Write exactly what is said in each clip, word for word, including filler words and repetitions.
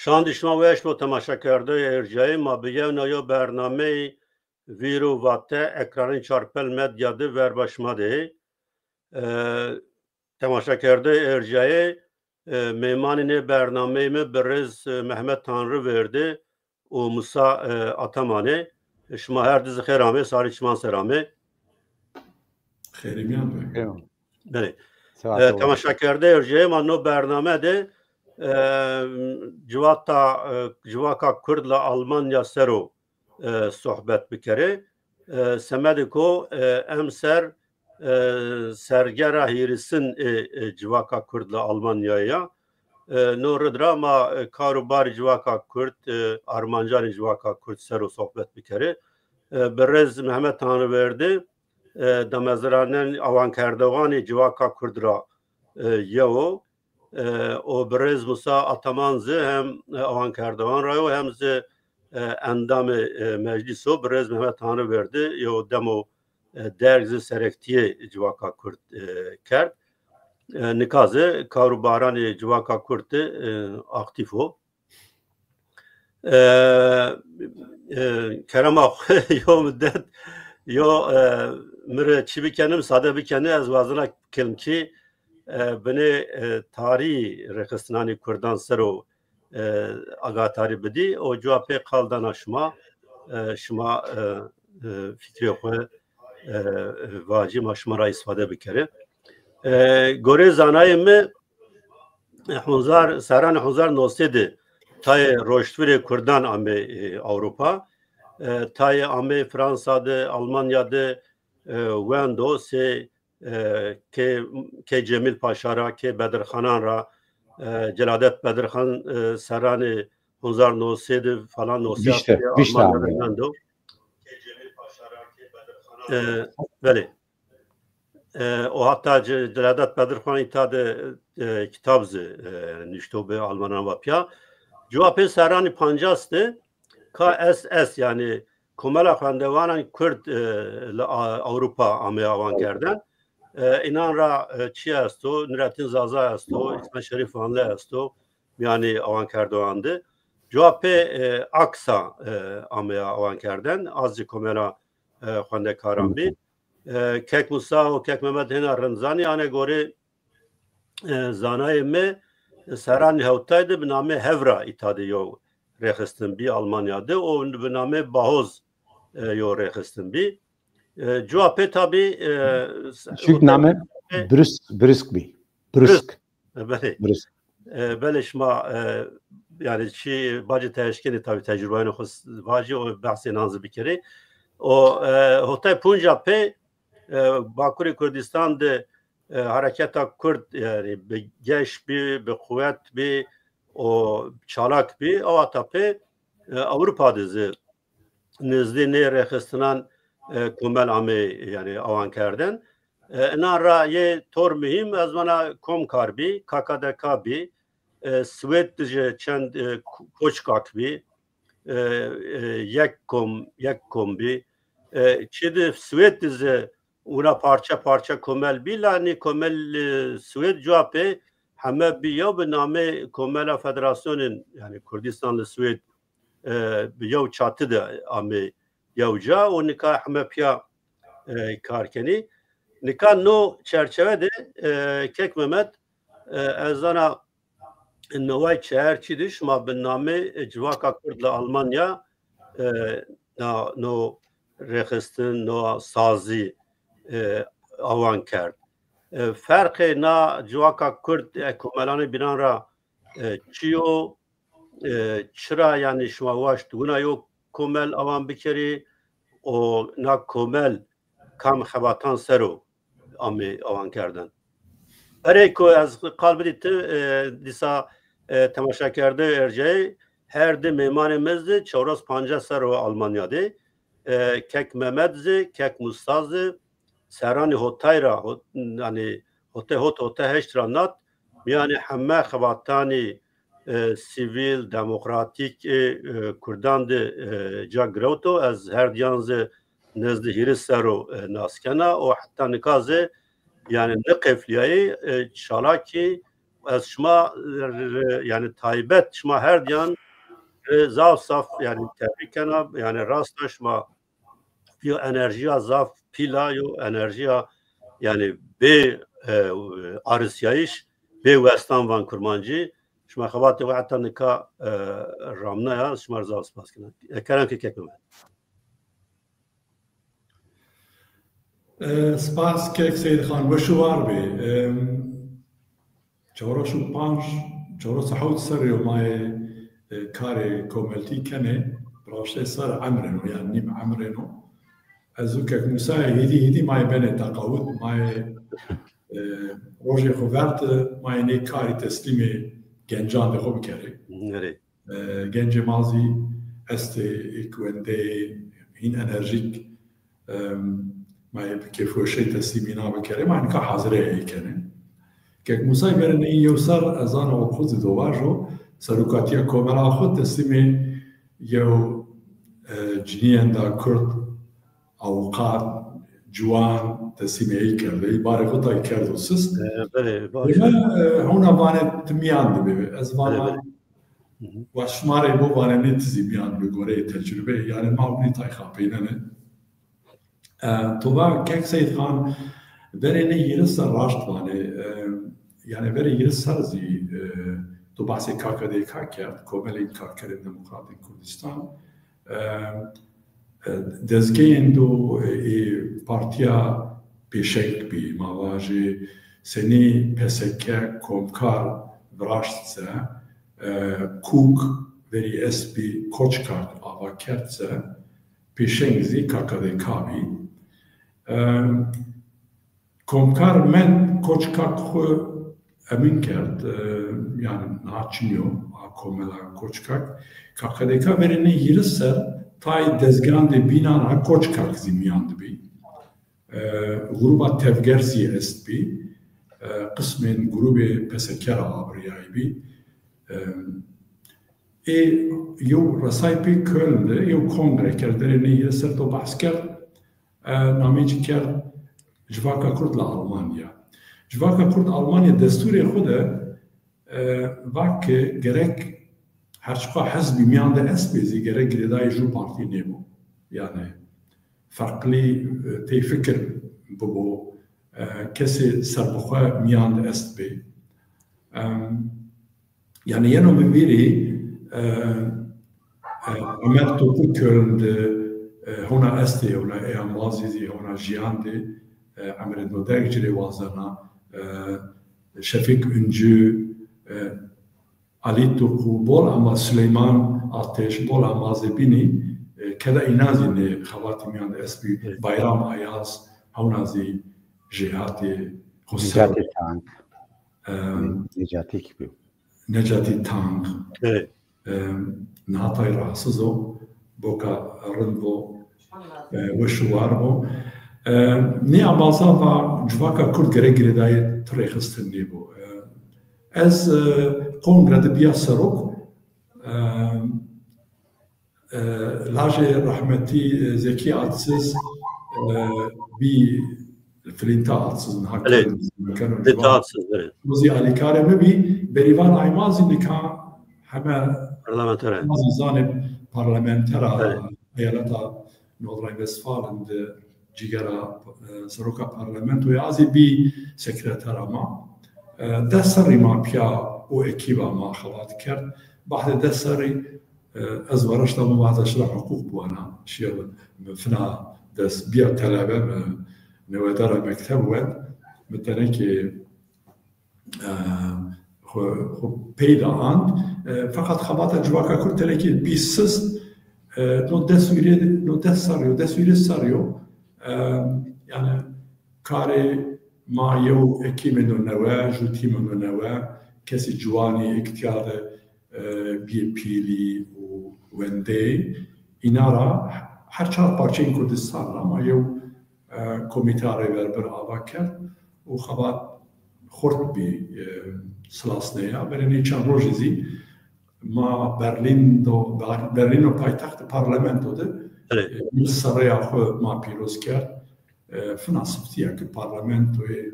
Çand şima weş bo temaşakerdeyê ercayê ma, bi yewna yo bernameyê Vîr û Vate ekranên Çarpel Medya de verba şima de. E, temaşakerdeyê ercayê, e, mêmanê nê bernameyê mi birêz, e, Mehmet Tanrıverdi û Musa, e, Ataman ê. Şima her di zî xêr amê, sarê çiman ser amê. Xêrê mîyan be. Belê. E, temaşakerdeyê ercayê ma no bername de, e, civata, e, civaka Kurd la Almanya ser o, e, sohbet bikerê. E, semedê ko, e, emser, e, sergera hîrêsin ê, e, civaka Kurd la Almanyayê ya. E, no rid ra ma, e, kar û barê civaka Kurd, e, armancanê civaka Kurd ser o sohbet bikerê. E, birêz Mehmet Tanrıverdi, e, damezranên awankerdoxanê civaka Kurd ra, e, yew o. E, û birêz Musa Ataman zî hem, e, awankerdoxan ra yo hem zî, e, endamê, e, meclîs o. Birêz Mehmet Tanrıverdi yew demo, e, derg zî serektîyê civaka Kurd, e, kerd. E, nika zî kar û baranê civaka Kurd de, e, aktîf o. E, e, kerema xwu yo mudet, yo, e, mi rê çî bikenî, misade bikenî, ez wazena kilmkî, e, binê, e, tarî rêxistinanê Kurdan ser o, e, agatarî bidî. O cuwa pê qal dana şima, e, şima, e, e, fikrê xwu, e, vacî ma şima ra îsfade bikerê. E, gorê zanayê mi, Hunzar, serranê hunzar no sey de tayê roştvirê Kurdan amê, e, Ewropa. E, tayê amê Fransa de, Almanya de, e, wendo sey, e, kê, kê Cemîl Paşa ra, kê Bedirxanan ra, e, Celadet Bedirxan, e, serranê hunzar no sey de falan no sey de Almanya de wendo. E, belê. E, o hatta Ce-, Celadet Bedirxan îta de, e, kitab zî, e, nuşto bi, Almanan va pîya. Cuwa pê serranê pancas de K S S, yanî Komela Xwendevanan Kurd, e, li A-, Ewropa amê awankerden. E, înan ra, e, çi esto, Nurettin Zaza esto, Îhsan Şerîf Vanli esto, mîyanê awankerdoxan de. Cuwa pê, e, aksa, e, amê awankerden, a zî Komela, e, Xwendekaran bî. E, Kek Musa û Kek Mehmet hêna rind zanî, ane gorê, e, zanayê mi, serranê hewtay de bi namê Hevra îta de yo rêxistin bî Almanya de û bi namê Bahoz, e, yo rêxistin bî. E, cuwa pê tabî, e, Çik name? Brüsk, Brüsk bî. Brüsk. E, belê. Brüsk. E, belê şima, e, yanî çi bacê te eşkenê tabî tecrubeyên xwu s-, vacî û behsê nan zî bikerê. O, e, hotay punca pê, e, Bakurê Kurdistan de, e, hareketa Kurd yanî bi geş bî, bi quwet bî û çalak bî. Ewata pê, e, Ewropa de zî nizdî nê rêxistinan, e, komel amê, yanî awan kerden. E, inan ra yê tor muhîm, ez vana Komkar bî, K K D K bî, e, Swêd de jî çend, e, ko-, koçkak bî, e, e, yek kom, yek kom bî. E, çi di Swêd de zî wina parçe parçe komel bî, la nê komel, e, Swêd cuwa pê heme bî yew bi namê Komela Federasyonên, yanî Kurdistan li Swêd, e, bi yew çati de amê yew ca û nika heme pîya, e, kar kenî. Nika no çerçeve de, e, Kek Mehmet, e, ez zana neway çar çi di şima bi namê, e, Civaka Kurd li Almanya, e, na, no rêxistin, no sazî, e, awan kerd. E, ferqê na Civaka Kurd, e, komelanê bînan ra, e, çi yo? E, çira yanî şima waşt wina yo komel awan bikerî û na komel kam xebatan ser o amê awan kerden? Erê ku ez qal bidî ti, e, dîsa, e, temaşakerde ercayê her di mêmanê mi zî çewres pancas ser o Almanya de. E, Kek Mehmet zî, Kek Musa zî, serranê hotay ra, hot-, yanî hotay hot, hotay heşt ra nat, mîyanê heme xebatanê, e, sivîl, demokratîk ê, e, Kurdan de, e, ca girewto. Ez her diyan zî nezdî hîris ser o, e, nas kena û heta nika zî, yanî, niqeflîyayî, e, çalakî Ez şima, e, yani taybet şima her diyan, e, zaf zaf yani tebrik kena, yani rasta şima yo enerjiya zaf pîl a, yo enerjiya yani bê, e, arisyayiş, bê westan van kurmancî. Şima xebatê xo heta nika, e, ramnaya, şima rê zaf spas kena. E, kerem ke kek Mehmet. E, spas kek Seyîd Xan, weş û war bê. E, çewres û panc, çewres û hewt serrî yo ma yê, e, karê komeltî kenê, bi raştê ser emrên o, yanî nîm emrên o. Ez û kek Musayê hêdî hêdî ma yê benê teqawut, ma yê, e, rojê xo verte, ma yê nê karî teslîmê gencandê xo bikerê. Erê. E, gencê ma zî estê, êk wendeyê, hîn enerjîk, e, ma yê bi kêfweşey teslîmî na bikerê, ma nika hazirê ey kenê. Kek Musay verê ney yew serr, ez zana o xo zî do vajo, serokatîya komela xo teslîmê yew, e, cinîyenda kurd, awqat, ciwan teslîmê ey kerdê. Ey barê xo tay kerdo sist. E, belê, baş. Ema, e, hewna vanê ti mîyan de bê. Ez vana, belê, belê. Wa şima rê bo vanê nê ti zî mîyan de bê goreyê tecrube. Yanî ma winî tay xapeynenê. E, to va kek Seyîd Xan, verê nê hîris serr raşt vanê. E, yanî verê hîris serr zî, e, to bahsê K K D K kerd, Komelên Karkerên Demokratên Kurdistan. E, e, dezgeyên do, e, ê partîya pêşeng bî. Ma vajê senî P S K Komkar viraşt se, e, Kûk verî estbî, Koçkak ava kerd se, pêşeng zî K K D K bî. E, Komkar mend Koçkak xwu emin kerd, e, yanî niha çinî yo, a komela Koçkak. K K D K verê nê hîris serr tayê dezgeyandê bînan ra Koçkak zî mîyan de bî. E, grûba Tevger zî estbî. E, qismên grûbê P S K ra abirîyayî bî. E, ê yew resay pê Köln de yew kongre kerd, verê nê hîris serr to behs kerd. E, nameyê ci kerd Civaka Kurd li Almanya. Civaka Kurd Almanya destûrê xwu de, e, va ke gerek her çiqa hizbî mîyan de estbê zî gerek girêdayê jû partî nêbo. Yanî ferqlî, e, tey fikir bibo, e, kesê serbixwe mîyan de estbê. Em, Yanî yeno mi vîrî, e, e, Ömer Topuk Köln de, e, hona estê, hona ê embazî zî, hona jîyan de, e, emrê do deg ci rê wazena, e, Şefik Üncü, e, Ali Topuk, bol embaz Süleyman Ateş, bol embazê bînî, e, keda înan zî nê xebatî mîyan de estbî, evet. Bayram Ayaz, hona zî jêhatê xo ser. Necati Tank. E, Necati kî bî. Necati Tang. Evet. E, niha tay rahatsiz o, boka rind bo, e, weş û war bo. E, nê embaza va civaka Kurd gerek girêdayê ti rêxistin nêbo. E, ez, e, kongre de bîya serok, e, E, lajê rehmetî, e, Zekî Atsiz, e, bî Filînta Atsiz, niha Filînta Atsiz, evet. O zî alîkarê mi bî, Berîvan Aymaz zî nika heme parlamenter e. Ma zî zanê parlamenter a eyaleta Nordrhein-Westfalen de cîgera, e, seroka parlamentoyê, a zî bî sekretera ma. E, des serrî ma pîya û ekîba ma xebat kerd. Bahdê des serrî, e, ez varaşta mi vahda şira huqûq biwana. Şiya mi fina des bîya telebe, mi newedara mekteb wend. Mi tenekê e, xwu, xwu pey de ant. E, feqet xebata civaka Kurd tenekê bî sist, e, no des wîrê, no des serrî yo, des wîrê serrî yo. E, yanî karê ma yew ekîmêndo newe, jû tîmêndo newe, kesê ciwanî êk tîya de, e, bîyê pîlî û wendeyê. Îna ra her çar parçeyên Kurdistan ra ma yew e, komîteya rêverbir ava kerd û xebat xurt bî, e, silasneya. Verê nê çend rojî zî ma Berlîn do, Ber-, Berlîn o paytextê parlamento de, e, mi serreya xwu ma pîroz kerd. E, fina siftîya ke parlamentoyê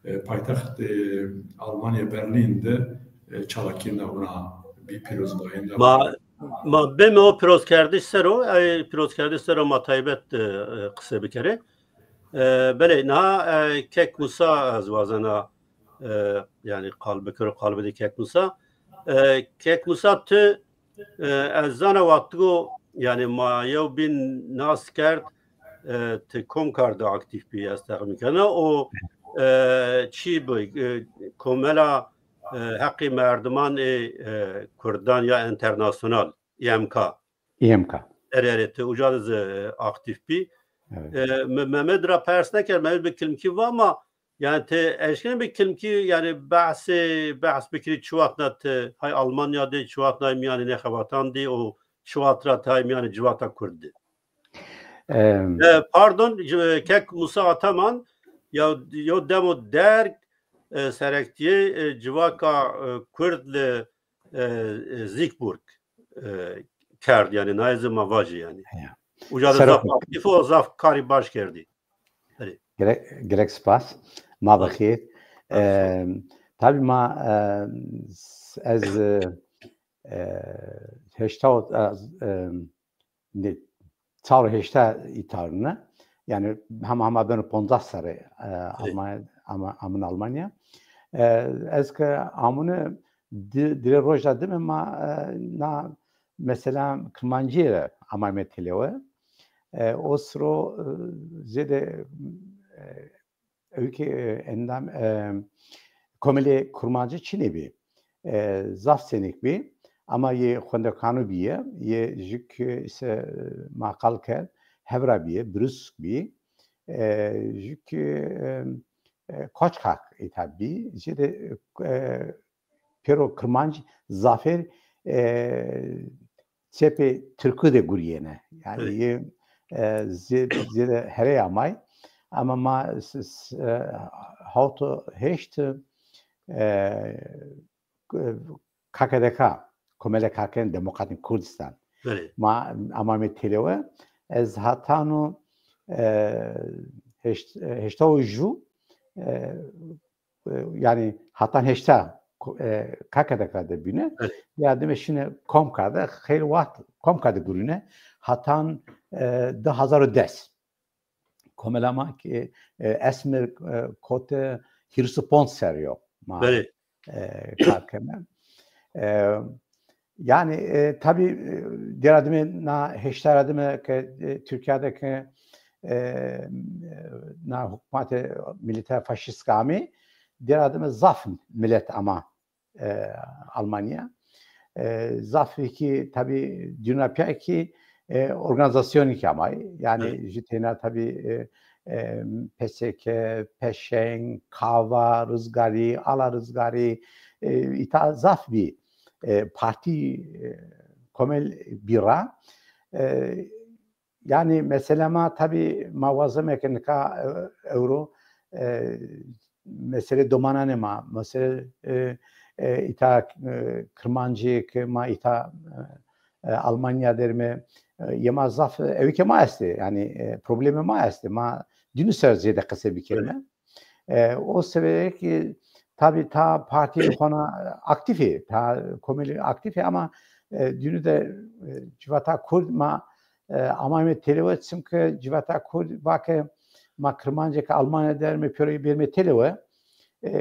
e, paytext, e, Almanya Berlin de, e, çalakîyênda wina bî pîrozbayînda. Ma, ma bême o pîrozkerdiş ser o, e, pîrozkerdiş ser o ma taybet, e, e, qise bikerê. E, belê, niha, e, Kek Musa ez wazena, e, yanî qal bikero, qal bidê Kek Musa. E, Kek Musa, tu, e, ez zana wextigo, yanî ma yew bîn nas kerd, e, ti Komkar de aktîf bî, ez texmîn kena. O, e, çî bi, e, komela, e, heqî merdiman ê, e, kurdan ya enternasyonal, Y M K. Y M K. Erê, erê, ti uca de zî, e, aktîf bî. Evet. E, Me-, Mehmet ra pers neke, Mehmet bi kilmkî va ma, yanî ti eşkenî bi kilmkî, yanî behsê, behs bikirî çi wext na ti hay Almanya de, çi wext na mîyanê nê xebatan de û çi wext ra ti hay mîyanê civata Kurd de. Em, E, pardon, c-, Kek Musa Ataman, ya, yo demo derg, e, serektîyê, e, civaka, e, Kurd li, e, e, Siegburg, e, kerd, yanî naye zî ma vajî yanî. Ya. Uca de Serok zaf aktîf o, zaf karî baş kerdî. Gerek, gerek spas. Ma bixêr. Sağ ol. Em, tabî ma, e, s-, ez, e, e, heşta û, e, e, ne, çar û heşta îta rine. Yanî hema hema beno ponzas serre, e, Almanya, ama, amûn Almanya. E, ez ke amûne di-, dirê roja dime ma, e, na mesela Kirmancîye re amayme têlewe. E, o siro, e, zêde, e, ewkê, e, endam, e, komelê Kurmancî çinê bî. E, zaf senîk bî. Ama yê xwendekanû bîye, yê jûk, e, îse, e, ma qal kerd, Hewra bîye, Brûsk bî. E, jûk, e, e, Koçkak îta bî. Zêde, e, pêro Kirmanc zafêr, e, çepê Tirkû de gurîyêne. Yanî Evet. yê, e, zê-, zêde herey amay. Ama ma s-, s-, e, hewt û heşt, e, K K D K, Komele Karkerên Demokratîk Kurdistan. Belê. Ma amayme têlewe, ez hatano, e, heşt-, e, heşta û ju, e, e, yanî hatan heşta ko-, e, K K D K de bîne. Evet. Ya dime şine Komkar de, xeylê wext Komkar de gurîne. Hatan, e, di hezar û des. Komela ma ki, e, esmê, e, kote hîris û ponc serrî yo. Ma, Belê. e, kar keme. E, yanî, e, tabî, e, dêra dime na heşta ra dime ke, e, Tirkîya de ke, e, na hukmatê milîter faşîst amê, dêra dime zaf milet ama, e, Almanya. E, zafî ki tabî dîna pîya ki, e, organîzasyonî ki amay. Yanî Evet. Jî têna tabî, e, e, P S K, Peşeng, Kava, Rizgarî, Ala Rizgarî, e, îta zaf bî, e, partî, e, komel bî ra. E, yanî mesela ma tabî ma wazeme ke nika, e, ewro, e, mesele domananê ma, mesele, e, e, îta, e, Kirmancî ke ma îta, e, e, Almanya derime, e, yê ma zaf, e, ewkê ma estê, yanî, e, problemê ma estê. Ma dînû ser zêde qise bikerime. E, o sebebê ki tabî ta partîyê xona aktîf ê, ta komelî aktîf ê ama, e, dînû de, e, civata Kurd ma, e, amayme têlewe, çimke civata Kurd va ke ma Kirmancê ke Almanya derime pêro bêrime têlewe, e,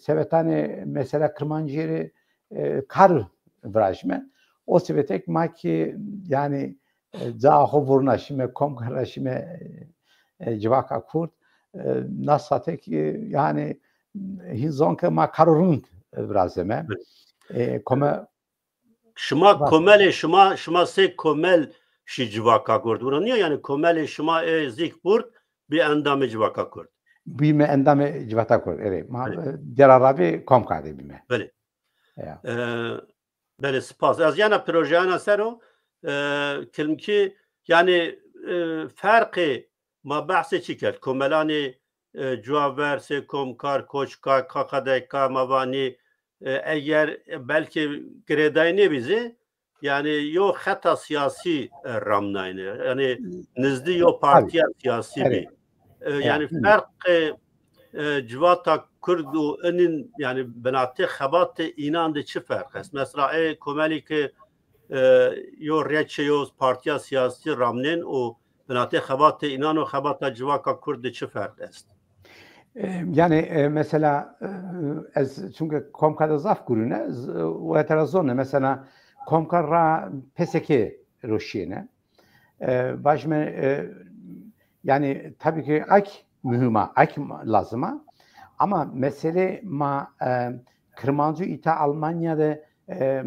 sebetanê mesela Kirmancîye rê, e, kar virajîme. O sebebê ki ma ki yanî, e, ca xo vurna şîme, Komkar ra şîme, e, civaka Kurd, e, na sate ki yanî hîn zon ke ma karo rind virazeme. E, kome Şima komelê şima, şima sey komel şî civaka Kurd. Wina nîyo yanî komelê şima ê Siegburg bî endamê civaka Kurd. Bîme endamê civaka Kurd. Erê, ma, e, dêra ra bî Komkar de bîme. Belê. Ya. E, belê, spas. Ez yena projeyana ser o, e, kilmkî, yanî, e, ferqê ma behsê çi kerd? Komelanê, e, cuwa ver, sey Komkar, Koçkar, K K D K, ma vanî, e, eger, e, belkî girêdayî nêbî zî, yanî yo xeta sîyasî, e, ramnayne. Yanî nizdî yo partîya sîyasî bî. E, yanî ferqê, e, civata Kurd û inin, yanî binatê xebatê înan de çi ferq est? Mesela ê komelî ke, e, yo reçe yo partiya siyasî ramnên û binatê xebatê înan û xebata civaka Kurd de çi ferq est? E, yanî, e, mesela, e, ez çunke Komka de zaf gurîne, z-, wete ra zone, mesela Komka ra P S K roşîyêne. E, vajime, e, yanî tabî ki ak muhîm a, ak lazim a. Ama mesele ma, e, Kirmancû îta Almanya de, e,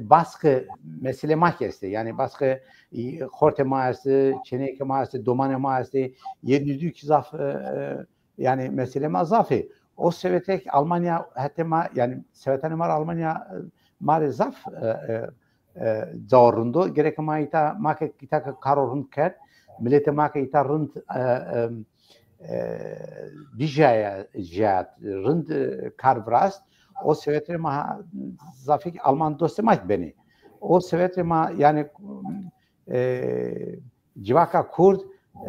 baskı mesele ma ki estê. Yanî baskı, e, xortê ma estê, çêneyêkê ma estê, domanê ma estê. Yê dîdû ki zaf, e, e, yanî mesele ma zaf ê. O sewete ki Almanya hetê ma, yanî sewetanê ma rê Almanya, e, ma rê zaf, e, e, e, cao rind o. Gereke ma îta, ma ke îta ke karo rind kerd, miletê ma ke îta rind, e, e, e, bijaya, jiyat, rind, e, kar virast, o sewet rê ma zafî Alman dostê ma ki benê. O sewet rê ma, yanî, e, civaka Kurd,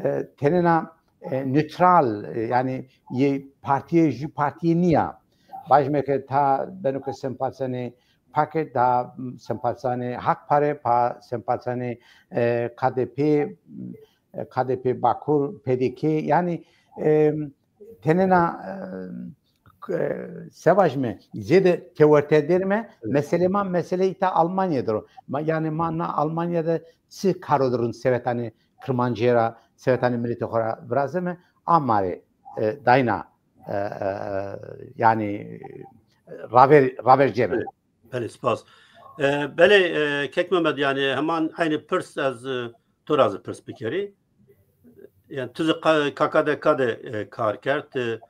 e, tenêna, e, neutral, e, yanî yê partîyê, jû partîyê nîya. Vajime ke ta beno ke sempatizanê PAKê, ta sempatizanê Hak Pare, pa sempatizanê, e, K D P, e, K D P Bakur, P D K, yanî, e, tenêna, e, k-, e, se vajime, zêde tewerte derime, mesele ma, mesele îta Almanya der o. Ma, yanî ma na Almanya de çi karo de rind sewetanê Kirmancîye ra, sewetanê miletê xo ra virazime, a ma rê, e, dayna, e, e, e, yanî, e, raver, raver cême. Belê, spas. E, belê, e, Kek Memed, yanî heman eynî pirs ez, e, to ra zî pirs bikerî. Yanî tu zî ka-, K K D K de, e, kar kerd, e,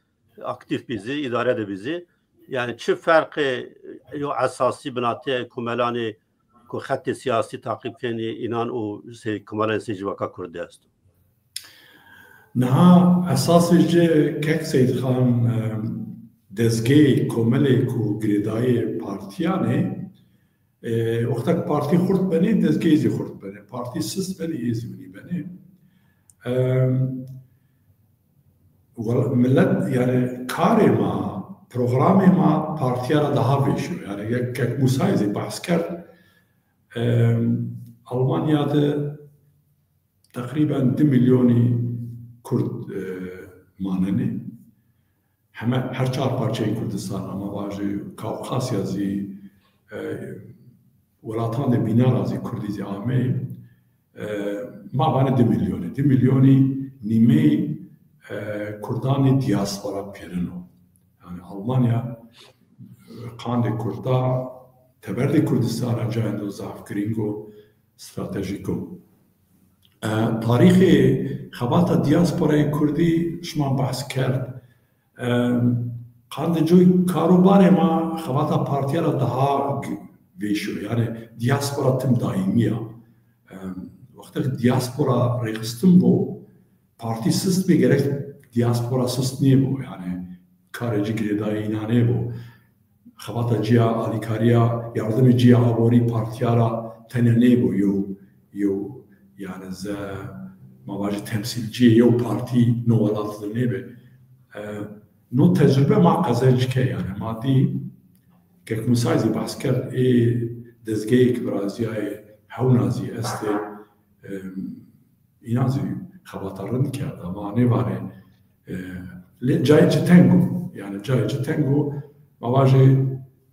aktîf bî zî, îdare de bî zî. Yanî çi ferqê yo esasî binatê komelanê ku xetê siyasî taqîb kenî înan û sey komelanê sey civaka Kurd de esto? Niha esasê ci Kek Seyîdxan, e, dezgeyê komelê ku girêdayê partîyan ê, e, wexta ke partî xurt benê, dezgeyê zî xurt benê. Partî sist benê, ê zî winî benê. E, wel-, milet, yanî karê ma, programê ma partîya ra daha vêş o. Yanî Kek Musayî zî behs kerd. E, Almanya de teqrîben di milyonî Kurd, e, manenê. Heme, her çar parçeyê Kurdistan, ama vajî Kawkasya zî, e, welatandê bînan ra zî Kurdî zî ameyî. E, ma vanê di milyonî. Di milyonî nîmeyî, e, Kurdanê dîaspora pêrin o. Yanî Almanya, e, qandê Kurda, teberdê Kurdistan ra cayêndo zaf girîng o. Stratejîk o. E, tarîxê xebata dîasporayê Kurdî şima behs kerd. E, qandê coy kar û barê ma xebata partîya ra daha g-, vêşo. Yanî dîaspora tim daîmî ya. E, wextê ke dîaspora rêxistin bo, partî sist bê, gerek dîaspora sist nêbo. Yanî karê ci girêdayê înan ê bo. Xebata ci ya alîkarîya, yardimê ci ya aborî partîya ra tenya nêbo, yew, yew, yanî ze, ma vajî temsîlcîyê yew partî no welat de nêbê. E, no tecrube ma qezenc ke, yanî ma dî, Kek Musayî zî behs kerd, ê dezgeyêk virazîyayê hewna zî estê, e, înan zî xebata rind kerda. Ma nêvanê, e, lê cayê ci teng o. Yanî cayê ci teng o. Ma vajê,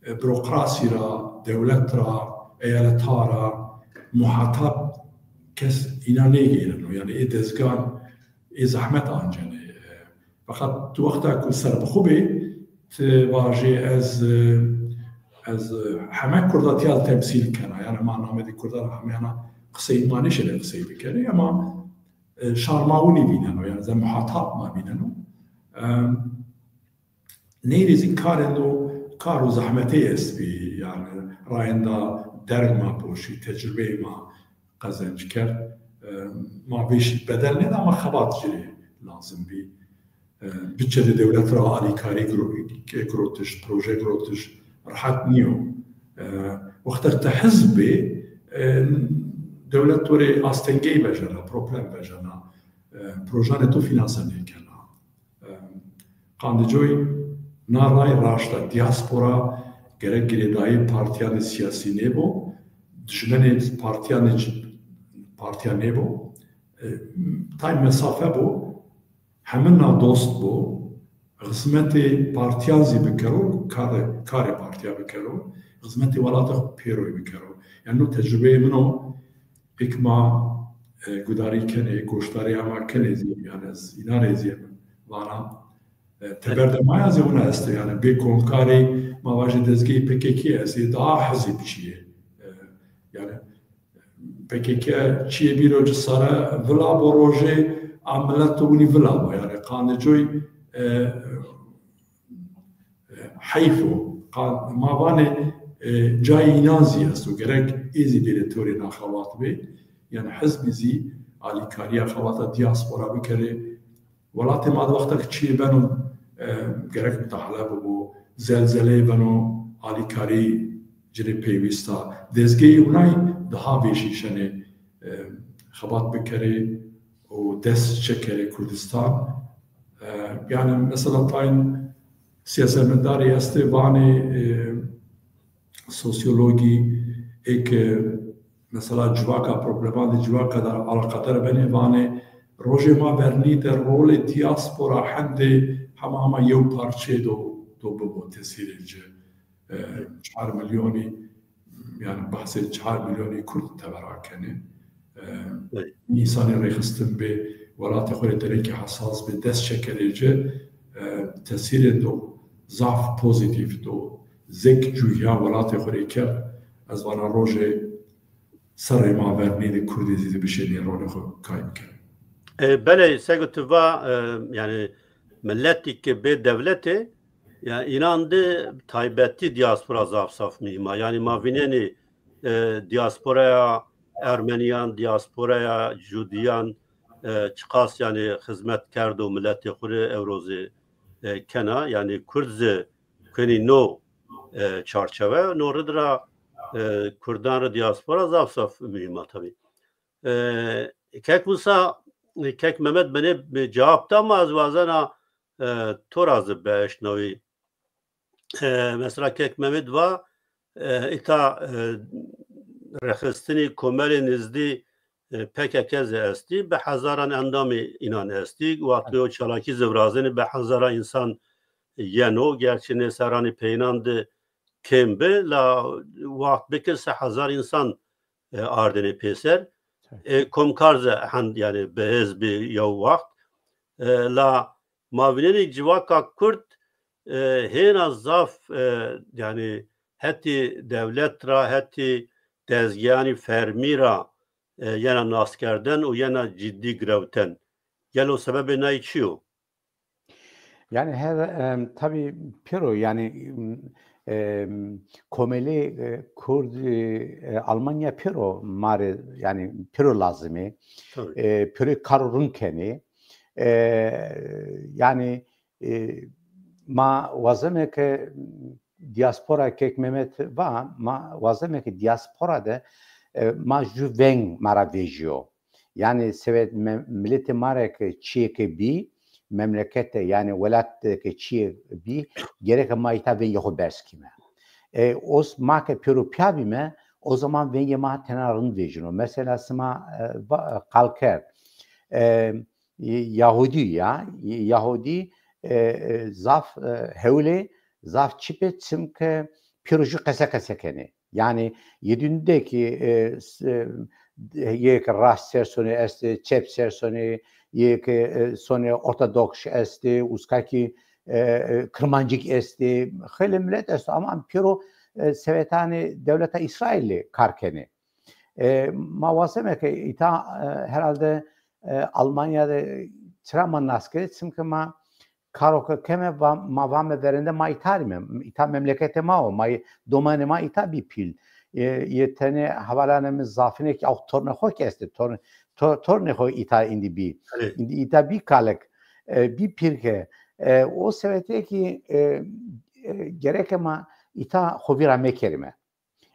e, burokrasî ra, dewlet ra, eyaleta ra muhatab kes înan nêgeyreno. Yanî ê dezgan ê zehmet ancenê. E, Feqet tu wexta ku serbixwe bê, ti vajê ez, e, ez, e, heme Kurda tîya de temsîl kena. Yanî ma namedê Kurdan hemeyana qisey ma nêşenê qisey bikerê, ama, e, şar ma winî vîneno, yanî ze muhatab ma vîneno. E, ney rê zî karêndo, kar û zehmetey estbî, yanî rayenda derg ma poşî, tecrubeyê ma qezenc kerd. E, ma vêşî bedel nêda, ama xebat ci rê lazim bî. E, budçedê dewlet ra alîkarî giro-, girotiş, proje girotiş rehet nîyo. E, wextek ti hizb bê, e, dewlet to rê astengey vejena, problem vejena. E, projanê to fînanse nêkena. E, Qandê coy na ray raşt a. Diaspora gerek girêdayê partîyanê sîyasî nêbo, dijmenê partîyanê ci-, partîya nêbo. E, tay mesafe bo, hemina dost bo, xizmetê partîyan zî bikero, karê, karê partîya bikero, xizmetê welatê xo pêroyî bikero. Yanî no tecrubeyê min o, êk ma, e, gudarî kenê, goşdarîya ma kenê zî, yanî ez înan rê zî vana, e, teber de ma ya zî wina estê, yanî bê komkarî ma vajê dezgeyê P K K estê, daha hizib çîyê. E, yanî P K K çîyê bîro ci sare vila bo rojê a milet winî vila bo. Yanî qandê coy, e, e, heyf o. Qa-, ma vanê, e, cayê înan zî esto. Gerek ê zî bêrê torê na xebat bê. Yanî hizbî zî alîkarîya xebata dîaspora bikerê. Welatê ma de wexta ke çîyê beno, e, gerek mutahale bibo, zelzeleyê beno, alîkarî ci rê peywîst a. Dezgeyê winay daha vêşî şenê, e, xebat bikerê û dest çekerê Kurdistan. E, yanî mesela tayn sîyasetmedarî estê vanê, e, sosyologî ê ke mesela civaka, problemandê civaka de eleqedar benê, vanê rojê ma vernî de rolê dîaspora hendê hema hema yew parçeyê do, do bibo tesîrê ci. E, çar milyonî, yanî behsê çar milyonî Kurd tebera kenê. E, Belê. Însanê rêxistin bê, welatê xo rê derekî hesas bê, dest çekerê ci, e, tesîrê do zaf pozîtîf do, zek cuhîya welatê xo rê kerd, ez vana rojê serrê ma vernî de Kurdê zî de bişênê rolê xo kay bikerê. E, belê, sego tu va, e, yanî miletî ke bê dewletê, yanî înan de taybetî dîaspora zaf zaf muhîm a. Yanî ma vînenî, e, dîasporaya Ermenîyan, dîasporaya Cudîyan, e, çiqas yanî xizmet kerdo miletê xo rê ewro zî, e, kena. Yanî Kurd zî kenî no, e, çarçewe, no rid ra, e, Kurdan rê dîaspora zaf zaf muhîm a tabî. E, kek wisa, kek Mehmet benê cewab da ma ez wazena, e, to ra zî bieşnawî. E, mesela kek Mehmet va, e, îta, e, rêxistinî komelê nizdî, e, P K K zî estî, bi hezaran endamî înan estî. Wextê o çalakî zî virazenî bi hezara însan yeno. Gerçî nê serranî peyînan de kêm bi, la wext bikir se hezar însan, e, ardênê pêser. E, komkar zî hend, yanî bihêz bî yew wext. E, la ma vînenî civaka Kurd, e, hêna zaf, e, yanî hetî dewlet ra, hetî dezgeyanî fermî ra, e, yena naskerden û yena ciddî girewten. Gelo sebebê nay çi yo? Yani her, em, tabii pêro, yani, em, komelê, e, Kurd, e, Almanya pêro ma rê, yani pêro lazim ê. Tabii. E, pêro kar rind kenê. E, yani, e, ma wazeme ke diaspora, kek Mehmet va, ma wazeme ke diaspora de, e, ma ju veng ma ra vejîyo. Yani seve me-, miletê ma rê ke çîyê ke bî, memlekete, yani welat de ke çîyê bî, gereke ma îta vengê xo berz kîme. E, os ma ke pêro pîya bîme, o zaman vengê ma tena rind vejîno. Mesela sima, e, va-, qal kerd. E, Yahudî ya, Yahudî, e, e, zaf, e, hewl ê, zaf çip ê, çimke pêro jû qese qese kenê. Yani yê dîn de ki, e, s-, e, yê ke rast ser sonê estê, çep ser sonê, yê ke, e, sonê ortodoks estê, uska ki, e, e, kirmancik estê, xeylê milet esto, ama pêro, e, sevetanê dewleta Îsraîlî kar kenê. E, ma wazeme ke îta, e, herhalde, e, Almanya de çira ma nas kerê, çimke ma karo ke keme va-, ma vame verende ma îta rîme. Îta memleketê ma o, ma yê, domanê ma îta bî pîl. E, yê tenê hevalanê mi zafinê ki aw tornê xo ki estê, torn-, to-, tornê xo îta îndî bî. Evet. Îndî îta bî kalek, e, bî pîrke. E, o sebete ki, e, e, gereke ma îta xo vîra mekerîme.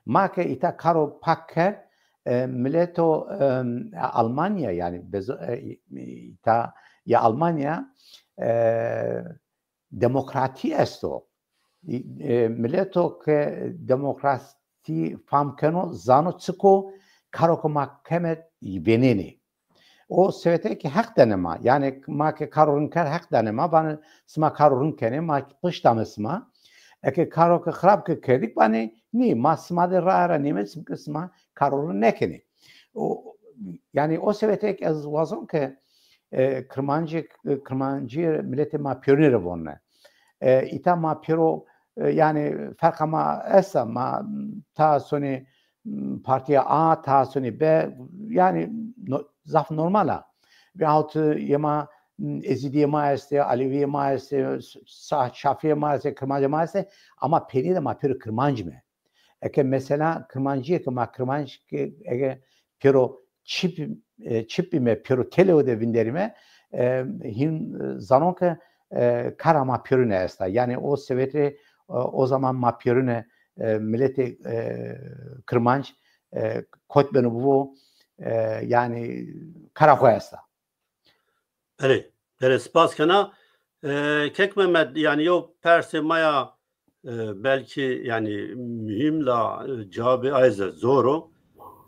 Ma ke îta karo pak kerd, e, mileto, e, Almanya, yani bezo-, e, îta ya Almanya, e, demokratî esto. E, mileto ke demokrasî fam keno, zano çik o, karo ke ma keme vênenê. O sewete ki heq danê ma. Yanî ma ke karo rind kerd heq danê ma. Vanê sima karo rind kenê, ma pişt ame sima. Eke karo ke xirab ke kerdîk vanê nî, ma sima de raye ra nême, çimkî sima karo rind nêkenê. O, yanî o sewete ki ez wazon ke e, Kirmancî, Kirmancî miletê ma pêrune rê vonne. E, îta ma pêro, e, yanî ferqa ma esta, ma ta sonê, m, partîya A, ta sonê B, yanî no-, zaf normal a. Veyahut yê ma, m, Ezîdîyê ma estê, Alevîyê ma estê, Sa-, Şafîyê ma estê, Kirmancê ma estê, ama peynî de ma pêro Kirmanc me. Eke mesela Kirmancîye ke ma Kirmanc ke ege pêro çip, e, çip bîme, pêro telewe de vinderîme, e, hîn, e, zanon ke, e, kara ma pêrune esta. Yanî o sewet rê, e, o zaman ma pêrune, e, miletê, e, Kirmanc, e, kot beno bibo, e, yanî kara xo esta. Belê, belê, spas kena. E, Kek Mehmet, yanî yew persê ma ya, e, belkî yanî muhîm la, e, cewabê aye zî zor o.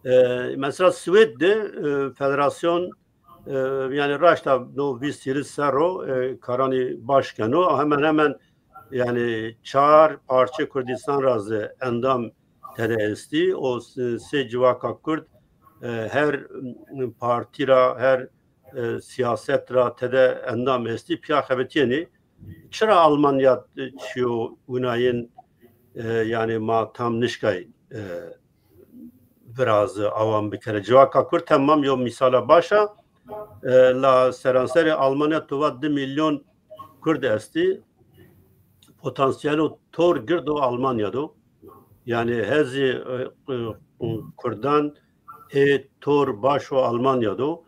E, mesela Swêd de, e, federasyon, e, yanî raşta no vîst hîris serr o, e, karanî baş keno. Hemen hemen yanî çar parçê Kurdîstan ra zî endam tede estî. O s-, sê civaka Kurd, e, her, m, partî ra, her, e, sîyaset ra tede endam estî, pîya xebitîyenî. Çira Almanya, e, çîyo winayên, e, yanî ma tam nişkay, e, virazî, awam bikerê. Civaka Kurd temam yew mîsala baş a. E, la seranserê Almanya tova di milyon Kurd estî. Potansiyelo tor gird o Almanya do. Yanî hezî, e, e, Kurdan ê tor baş o Almanya do.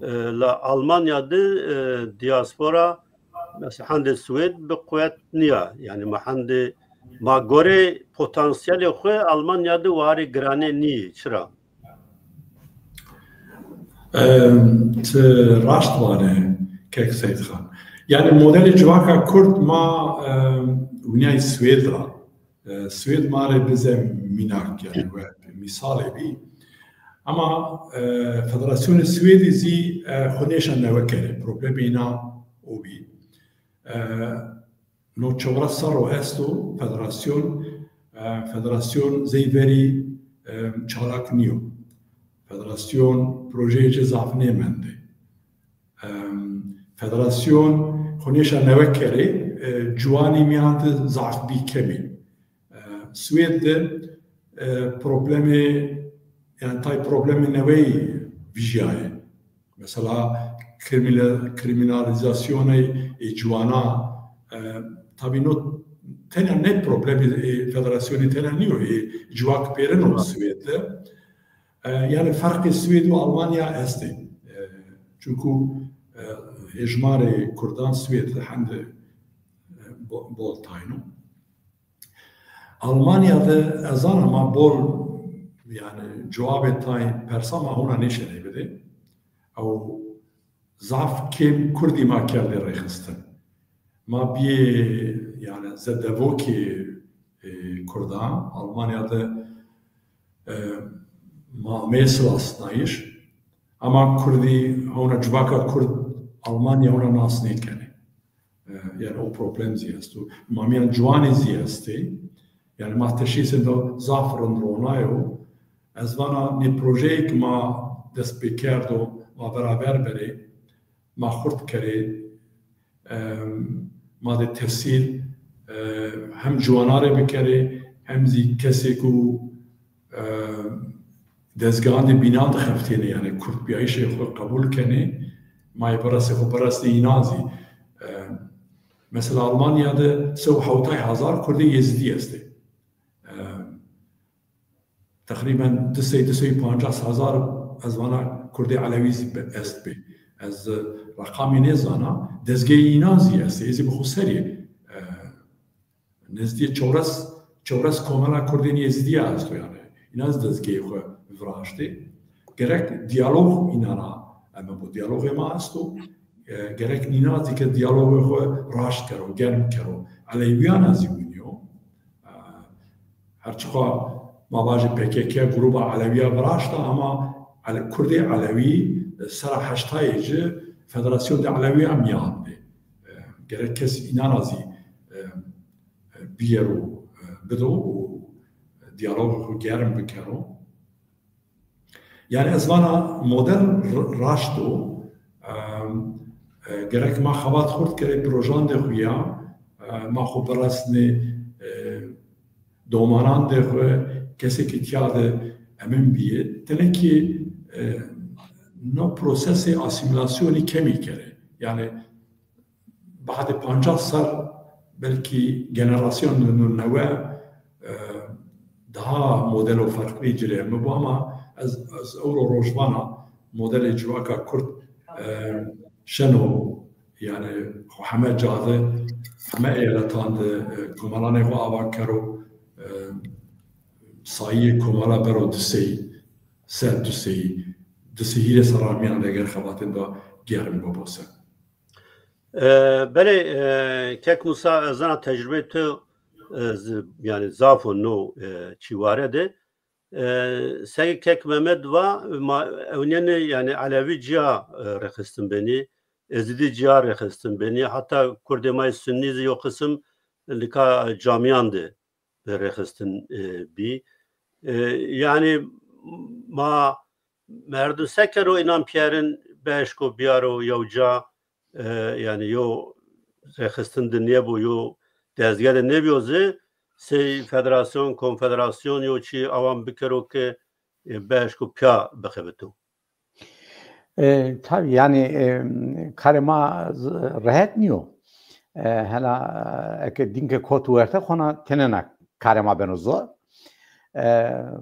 E, la Almanya de, e, diaspora, mesela hendê Swêd bi quwet nîya. Yanî ma hendê, ma gorê potansiyelê xwu Almanya de warê giranê nîyê. Çira? Em, ti raşt vanê, kek Seyîdxan. Yanî modelê civaka Kurd ma, em, winîyay Swêd ra. E, Swêd ma rê bize mînak, yanî we mîsalê bî. Ama, e, Federasyonê Swêdî zî, e, xwu nêşa newe kerê. Problemê îna o bî. E, No çewres serr o esto federasyon, e, federasyon zey verî, e, çalak nîyo. Federasyon projeyê ci zaf nêmendê. E, federasyon xwu nêşa newe kerê, e, ciwanî mîyan de zaf bî kemî. E, Swêd de, e, problemê, yanî tay problemê neweyî vijîyayê. Mesela krîmîle-, krîmînalîzasyonê ê ciwana, e, tabî no tenya nê problemê, e, federasyonî tenya nîyo, ê ciwak pêrin o Swêd de. E, yanî ferqê Swêd û Almanya estê. E, çunku, e, hejmarê Kurdan Swêd de hende, e, bo-, bol tayn o. Almanya de ez zana ma bol, yanî cewabê tay persa ma hona nêşenê bidê. Ew zaf kêm Kurdî ma kerdê rêxistin. Ma bîyê, yanî zedevokê, e, Kurdan, Almanya de, e, ma ameyê silasnayîş. Ama Kurdî hona civaka Kurd Almanya hona nas nêkenê. E, yanî o problem zî esto. Ma mîyan ciwanî zî estê. Yanî ma teşhîsê do zaf rind ronayo. Ez vana nê projeyê ke ma dest pê kerdo, ma beraber berê, ma xurt kerê, e, ma de tesîr, e, hem ciwana rê bikerê, hem zî kesê ku, e, dezgehan de bînan de xeftîyenê, yanî kurdbîyayîşê xwu qebul kenê, ma yê biresê xwu biresnê înan zî. E, mesela Almanya de se û hewtay hezar kurdê Yezîdî estê. E, teqrîben di sey, di sey û pancas hezar ez vana kurdê Elewî zî be-, est bê. Ez, e, reqamî nêzana, dezgeyê înan zî estê, ê zî bi xwu serî, e, Nezdîyê çewres, çewres komela Kurdên Yezîdî ya esto yanî. Înan zî dezgehê xwu viraştê. Gerek diyalog înan ra eme bo. Diyalogê ma esto. E, gerek nînan zî ke diyalogê xo raşt kero, germ kero. Elewîyan a zî winî yo. E, her çiqa ma vajê P K K gruba elewîya viraşta ama ele-, kurdê elewî, e, sera heştayê ci Federasyon de Elewîya mîyan de. E, gerek kes înan a zî, e, e, biyero, e, bido û diyalogê xo germ bikero. Yanî ez vana model r-, raşt o. Em, e, gerek ma xebat xurt kerê projandê xo ya, e, ma xo biresnê, e, domanandê xo, kesê ke tîya de emin bîyê. Tenê kî, e, no prosesê asîmîlasyonî kemî kerê. Yanî Badê pancas sal belkî generasyonê newe, e, daha modelo ferqlî ci rê heme bo ama ez, ez ewro roj vana modelê civaka kurd, e, şeno, yanî xo heme ca de, heme eyaletan de, e, komelanê xo ava kero, e, sayîyê komela bero di sey, ser di sey, di sey hîrê serran mîyan de eger xebatên de germ bibo se. E, belê, e, kek Musa, ez zana tecrubeyê to, e, z-, yanî zaf o no, e, çîware de. E, seke kek Mehmet va, ma ewnîyenê yanî elewî cîya, e, rêxistin benî, ezîdî cîya rêxistin benî, heta kurdê ma yê sunnî zî yo qisim nika camîyan de rêxistin, e, bî. E, yanî ma merdim se kero înan pîyerin bieşko biyaro yew ca, e, yanî yo rêxistin de nêbo, yo dezge de nêbîyo zî, sey federasyon, konfederasyon yo çî awan bikero ke, e, bieşko pîya bixebito. E, tabî, yanî, e, karê ma z-, rehet nîyo. E, hela, e, eke dînke kot werte xona tenêna karê ma beno zor. E,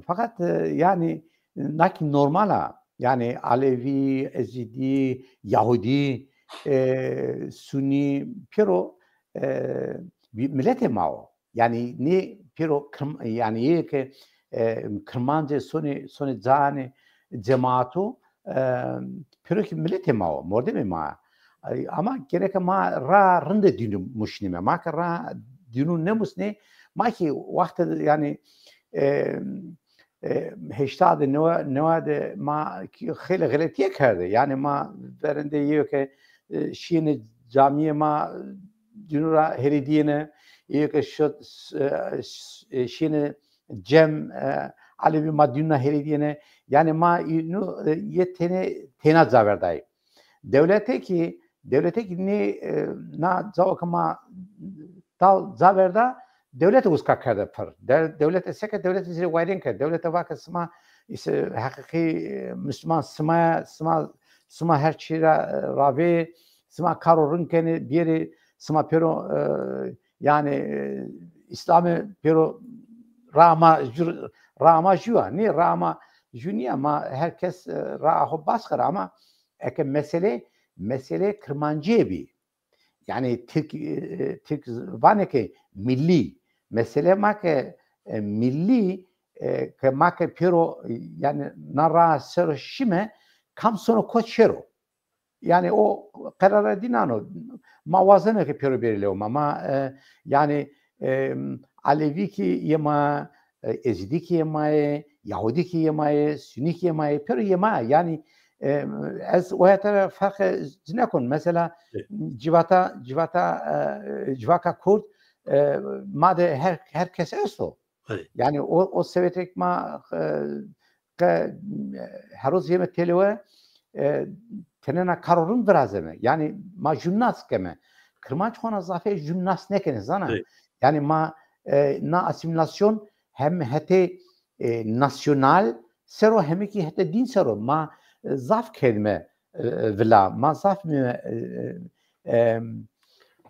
feqet, e, yanî, na kî normal a. Yanî Elewî, Ezîdî, Yahudî, e, Sunî, pêro, e, bî-, miletê ma o. Yanî nê pêro Kirm-, yanî yê ke, e, Kirmancê sonê, sonê cayanê cemato, e, pêro kî miletê ma o, mordemê ma. Ay, ama gereke ma ra rinde dînû muşnîme. Ma ke ra dînû nêmusnê, ma kî wextê de, yanî, e, e, heşta de, newe, newe de ma kî xeylê xeletîye kerde. Yanî ma verêndê yê ke, e, şîyêne camîyê ma dînû ra herîdîyêne, yê ke şo, e, ş-, e, şîyêne cem, e, elewî ma dînû ra herîdîyêne. Yanî ma înû, e, yê tenê, têna ca verdayî. Dewlete kî, dewlete kî nê, e, na cao ke ma tal ca verda, dewlete uska kerde pir. De-, dewlete seke dewlete zî rê wayîrên kerd. Dewlete va ke sima, îşte, heqîqî, e, musluman sima, sima, sima her çî ra, e, ravê, sima karo rind kenê, biyerê, sima pêro, e, yanî, e, Îslamê pêro raa ma jû, raa ma jû ya. Nê, raa ma jû nîya, ma her kes, e, raa xo bas kir ama eke mesele, mesele Kirmancîye bî. Yanî Tirk, e, Tirk vanê ke millî. Mesele ma ke, e, millî, e, ke ma ke pêro, yanî na raa ser o şîme, kam sono kot şêro. Yanî o qerare dînan o. Ma wazeno ke pêro bêrê lewê ma. Ma, e, yanî, e, Elewî kî yê ma, e, Ezîdî kî yê ma yê, Yahudî kî yê ma yê, Sunî kî yê ma yê, pêro yê ma. Yanî, e, ez o hete ra ferqe ci nekon. Mesela civata, civata, e, civaka kurd, e, ma de her, her kes esto. Belê. Yanî o, o sewetêk ma, e, qe, e, heroz yeme têlewe, e, tenêna karo rind virazeme. Yanî ma jûn nas keme. Kirmanc xona zafê jûn nas nêkenê, zana. Belê. Yanî ma, e, na asîmîlasyon hem hetê, e, nasyonal ser o hem kî hetê dîn ser o. Ma, e, zaf kerdîme, e, vila. Ma zaf bîme, e, e,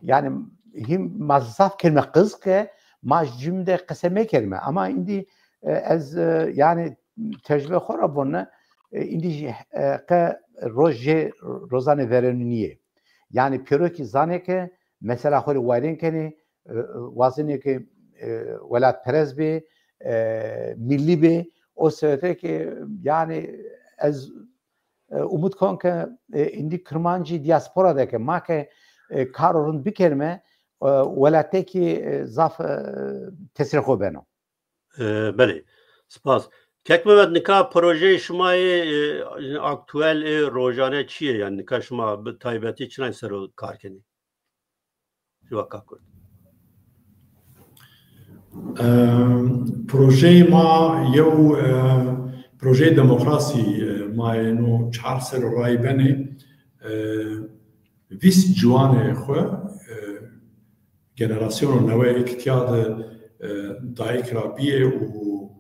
yanî hîm ma zaf kerdîme qiz ke ma jûbîn de qese mekerîme. Ama îndî, e, ez, e, yanî tecrube xo ra vona, e, îndî jî, e, qe roj jê rozanê verênûnî yê. Yanî pêro kî zanê ke mesela xo rê wayîrên kenê, e, wazenê ke, e, welatperest bê, e, millî bê. O sewete ke yanî ez e, umut kon ke, e, îndî Kirmancî diaspora de ke ma ke, e, karo rind bikerîme, e, welatê kî, e, zaf, e, tesîrê xo beno. E, belê. Spas. Kek Mehmet, nika projeyê şima yê, e, aktuel ê rojane çi yê? Yanî nika şima bi taybetî çinay ser o kar kenî? Ji waka Kurd. E, projeyê ma yew, e, projeyê demokrasî, e, ma yê no çar serr o rayî benê. E, vîst ciwanê xwu, e, generasyonê newe ê ke tîya de, e, dayik ra bîyê û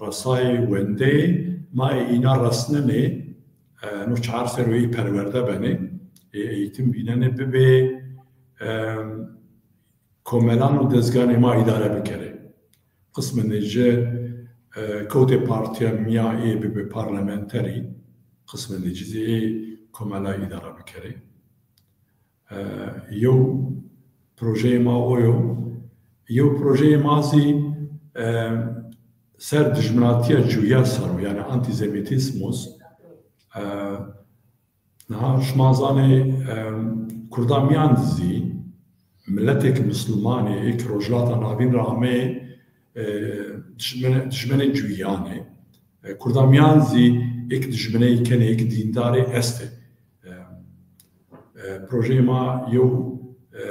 resayê wendeyê, ma ê îna resnenê, e, no çar serr o ê perwerde benê, ê eğitim vînenê bibê, e, komelan û dezganê ma îdare bikerê. Qismendê ci, e, kewtê partîya mîya ê bibê parlamenterî, qismendê ci zî ê komela îdare bikerê. E, yew projeyê ma o yo. Yew projeyê ma zî, e, ser dijminatîya cuya ser o, yanî antisemitîsmus. E, niha şima zanê, e, Kurda mîyan de zî miletêk mislumanê ê ke Rojhilata Navîn ra ameyê, e, dijmene-, dijmenê cuyan ê. E, Kurda mîyan zî êk dijmineyî kenê, êk dîndarê estê. E, e, projeyê ma yew, e,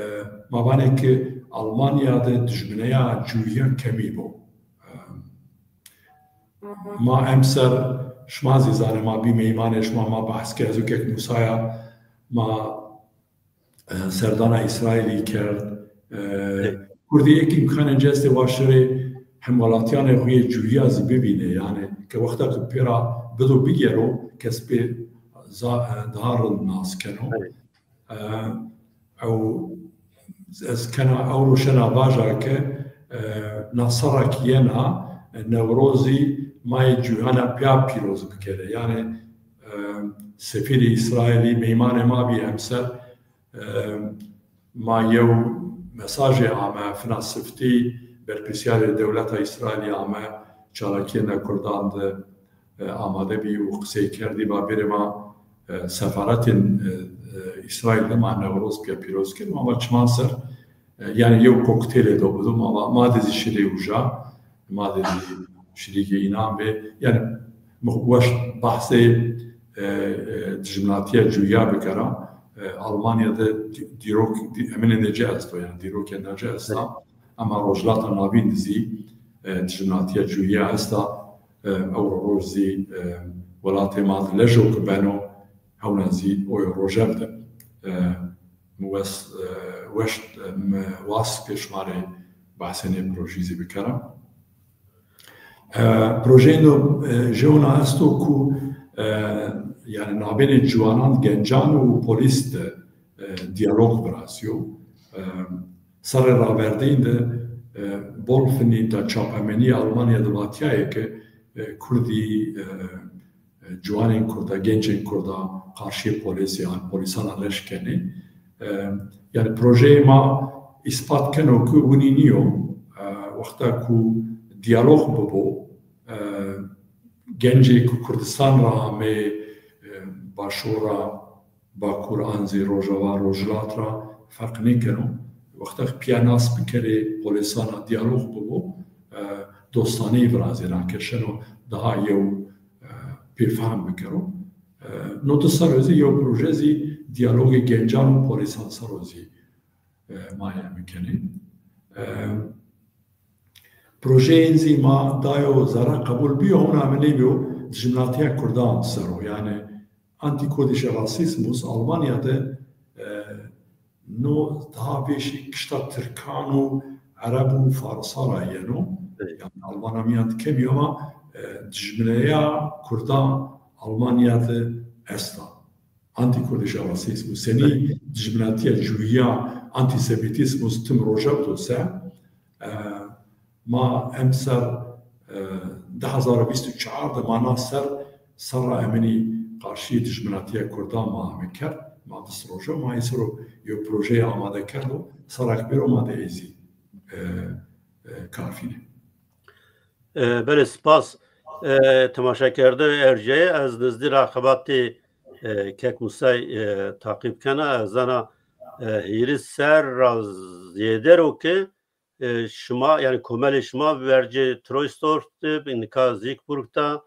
ma vanê ke Almanya de dijmineya cuyan kemî bo. E, ma emser, şima zî zanê ma bî meymanê şima, ma behs ke ez û kek Musaya ma e, serdana Îsraîlî kerd. E, Kurdî êk îmkanê ci estê wa şirê hemwelatîyanê xo yê cuya zî bivînê. Yanî ke wexta ke pê ra bido bigero, kes pê za-, e, daha rind nas keno. E, ew ez kena ewro şena vaja ke, e, na serra ke yena, e, Newrozî ma yê cuyana pîya pîroz bikerê. Yanî, e, sefîrê Îsraîlî meymanê ma bî emser, E, ma yew mesajê ame, fina siftî berpirsîyarê dewleta Îsraîlî ame, çalakîyêna Kurdan de, e, amade bî û qisey kerdî, va bêrê ma, e, sefaretên, e, e, Îsraîl de ma Newroz pîya pîroz kên, ma va çiman ser, e, yanî yew koktêlê do bido, ma va, ma de zî şirê uca, ma de zî şirîkê înan bê. Yanî mi weş behsê, e, e, dijminatîya cuya bikera. E, Almanya de dî-, dîrok, dî-, eminên de ci esto, yanî dîrokên de ci esta. Ema Rojhilata Navîn de zî, e, dijminatîya cuya esta. E, ewro roj zî, e, welatê ma de lejo ke beno, hewna zî oyo rojev de. E, mi wes-, e, weş, e, mi wast ke şima rê behsê nê projî zî bikera. E, projeyê no, e, jewna esto ku, e, yanî nabênê ciwanan, gencan û polîs de, e, diyalog virazîyo. E, serrê raverdeyî de, e, bol finî da çapemenîya Almanya de vatîyayê ke, e, Kurdî, e, e, ciwanên Kurda, gencên Kurda qarşîyê polîsî an polîsan a leş kenê. E, yanî projeyê ma îspat keno ku winî nîyo. E, wexta ku diyalog bibo, e, gencê ku Kurdistan ra ameyê, e, Başûr ra, Bakur an zî Rojava, Rojhilat ra ferq nêkeno. Wexta ke pîya nas bikerê polîsan a diyalog bibo, e, dostaneyî virazêna ke şeno daha yew, e, pêfehm bikero. E, no di serr o zî yew proje zî diyalogê gencan û polîsan ser o zî, e, ma yeme kenê. E, projeyên zî ma dayo zere qebul bîyo, hewna mi nêbîyo dijminatîya Kurdan ser o. Yanî antîkurdîşe rasîsmus Almanya de, e, no daha vêşî kişta Tirkan û Ereb û Farisa ra yeno. Evet. Yanî Almana mîyan de kemî ama, e, dijmineya Kurdan Almanya de esta. Antîkurdîşe rasîsmus. Senî dijminatîya cuya, antîsemîtîsmus tim roje bido se, e, ma emser, e, di hezar û vîst û çar de ma na ser, serra eminî qarşîyê dijminatîya Kurdan ma ame kerd. Ma vîst roje, ma ê ser o yew projeyê amade kerdo, serra ke bêro ma de ê zî, e, e, kar fînê. E, belê, spas. E, temaşekerdoyê erciyayê, ez nizdî ra xebatê E, kek Musay, e, taqîb kena, ez zana, e, hîris serr ra zêde ro ke, e, şima, yanî komelê şima vercê Troisdorf de, nika Siegburg de,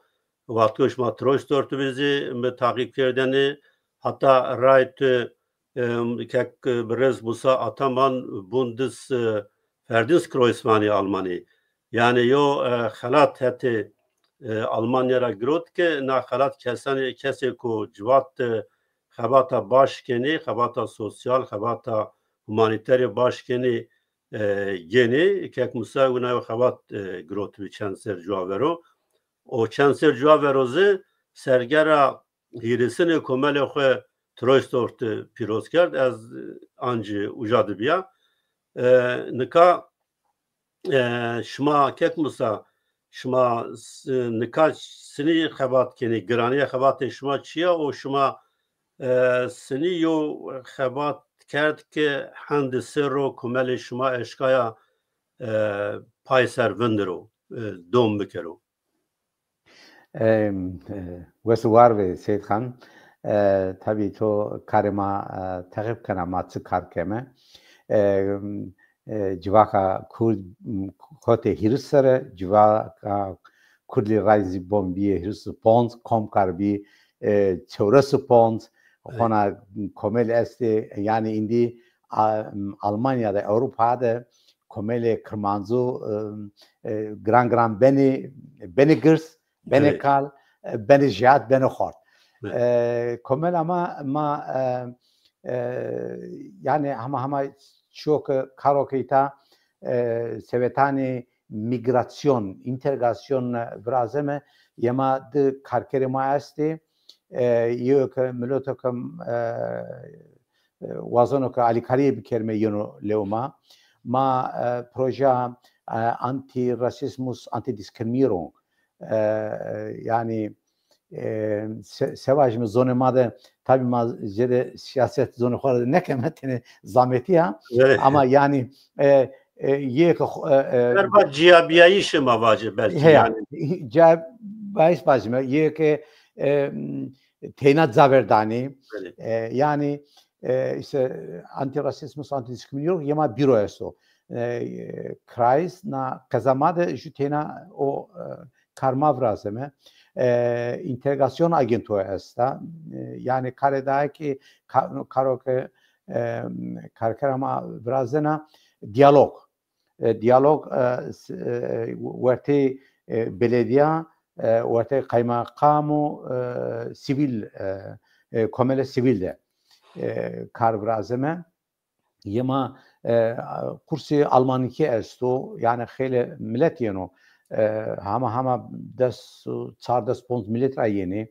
wexto şima Troisdorf de bî zî mi taqîb kerdene, heta ray tu, e, kek birêz Musa Ataman Bundes, e, Verdienstkreuz vanê Almanî. Yanî yo, e, xelat hetê, e, Almanya ra girot ke na xelat kesanê, kesê ku civat de xebata baş kenê, xebata sosyal, xebata humanîterî baş kenê, e, gênê, kek Musa wina yo xebat, e, girotibî çend ser cuwa vero. O çend ser cuwa vero zî sergera hîrêsinê komelê xwu Troisdorf de pîroz kerd. Ez, e, ancî uca de bîya. E, nika, e, şima kek Musa, şima s-, nika sinî xebat kenî, giranîya xebatê şima çi ya û şima, e, sinî yo xebat kerd ke hendi serr o komelê şima eşkaya, e, pay ser vindiro, e, dom bikero? Em, e, wes û war be Seyîd Xan. E, tabî to karê ma, e, teqîb kena, ma çi kar keme. E, e, civaka Kurd, m, kotê hîris serre, civaka Kurdî ray zî bon bîyê hîris û ponc, Komkar bî, e, çewres û ponc, Evet. Hona komel estê, yanî îndî, a, m, Almanya de, Ewropa de komelê Kirmancu, e, e, giran giran benê, benê girs, benê Evet. kal, e, benê jêhat, benê xort. Evet. E, komela ma, ma, e, e, yanî hema hema çiyo ke karo ke îta, e, sebetanê mîgrasyon, întegrasyon virazeme, yê ma di karkerê ma estê, e, yew ke mileto ke, e, e, wazeno ke alîkarîye bikerime yeno lewê ma. Ma, e, projeya, e, Antirasismus, Antidiskriminierung, e, e, yanî, e, se-, se vajîme zonê ma de, tabî ma zêde sîyaset zonê xo ra de nêkeme, tenê zametî ya. Evet. Ama yanî, e, e, yê ke xo-, e, e, Berba ciyabîyayîşê ma vajê belkî heya, yanî. Ciyabîyayîş vajîme, yê ke, e, teyna caverdanî, Evet. e, yanî, e, îşte, Antirasismus, Antidiskriminierung yê ma bîro esto. E, Kreis, na qeza ma de jû teyna o, e, kar ma virazeme. E, întegrasyon agentoyî esta. E, yanî karê daha kî ka-, karo ke, e, karkera ma virazena diyalog. E, diyalog, e, s-, e, wertê, e, belediya, e, wertê qeymeqam û, e, sivîl, e, e, komelê sivîl de, e, kar virazeme. Yê ma, e, kursê almankî esto, yanî xeylê milet yeno. E, hema hema des, çar des ponc milet ra yenê.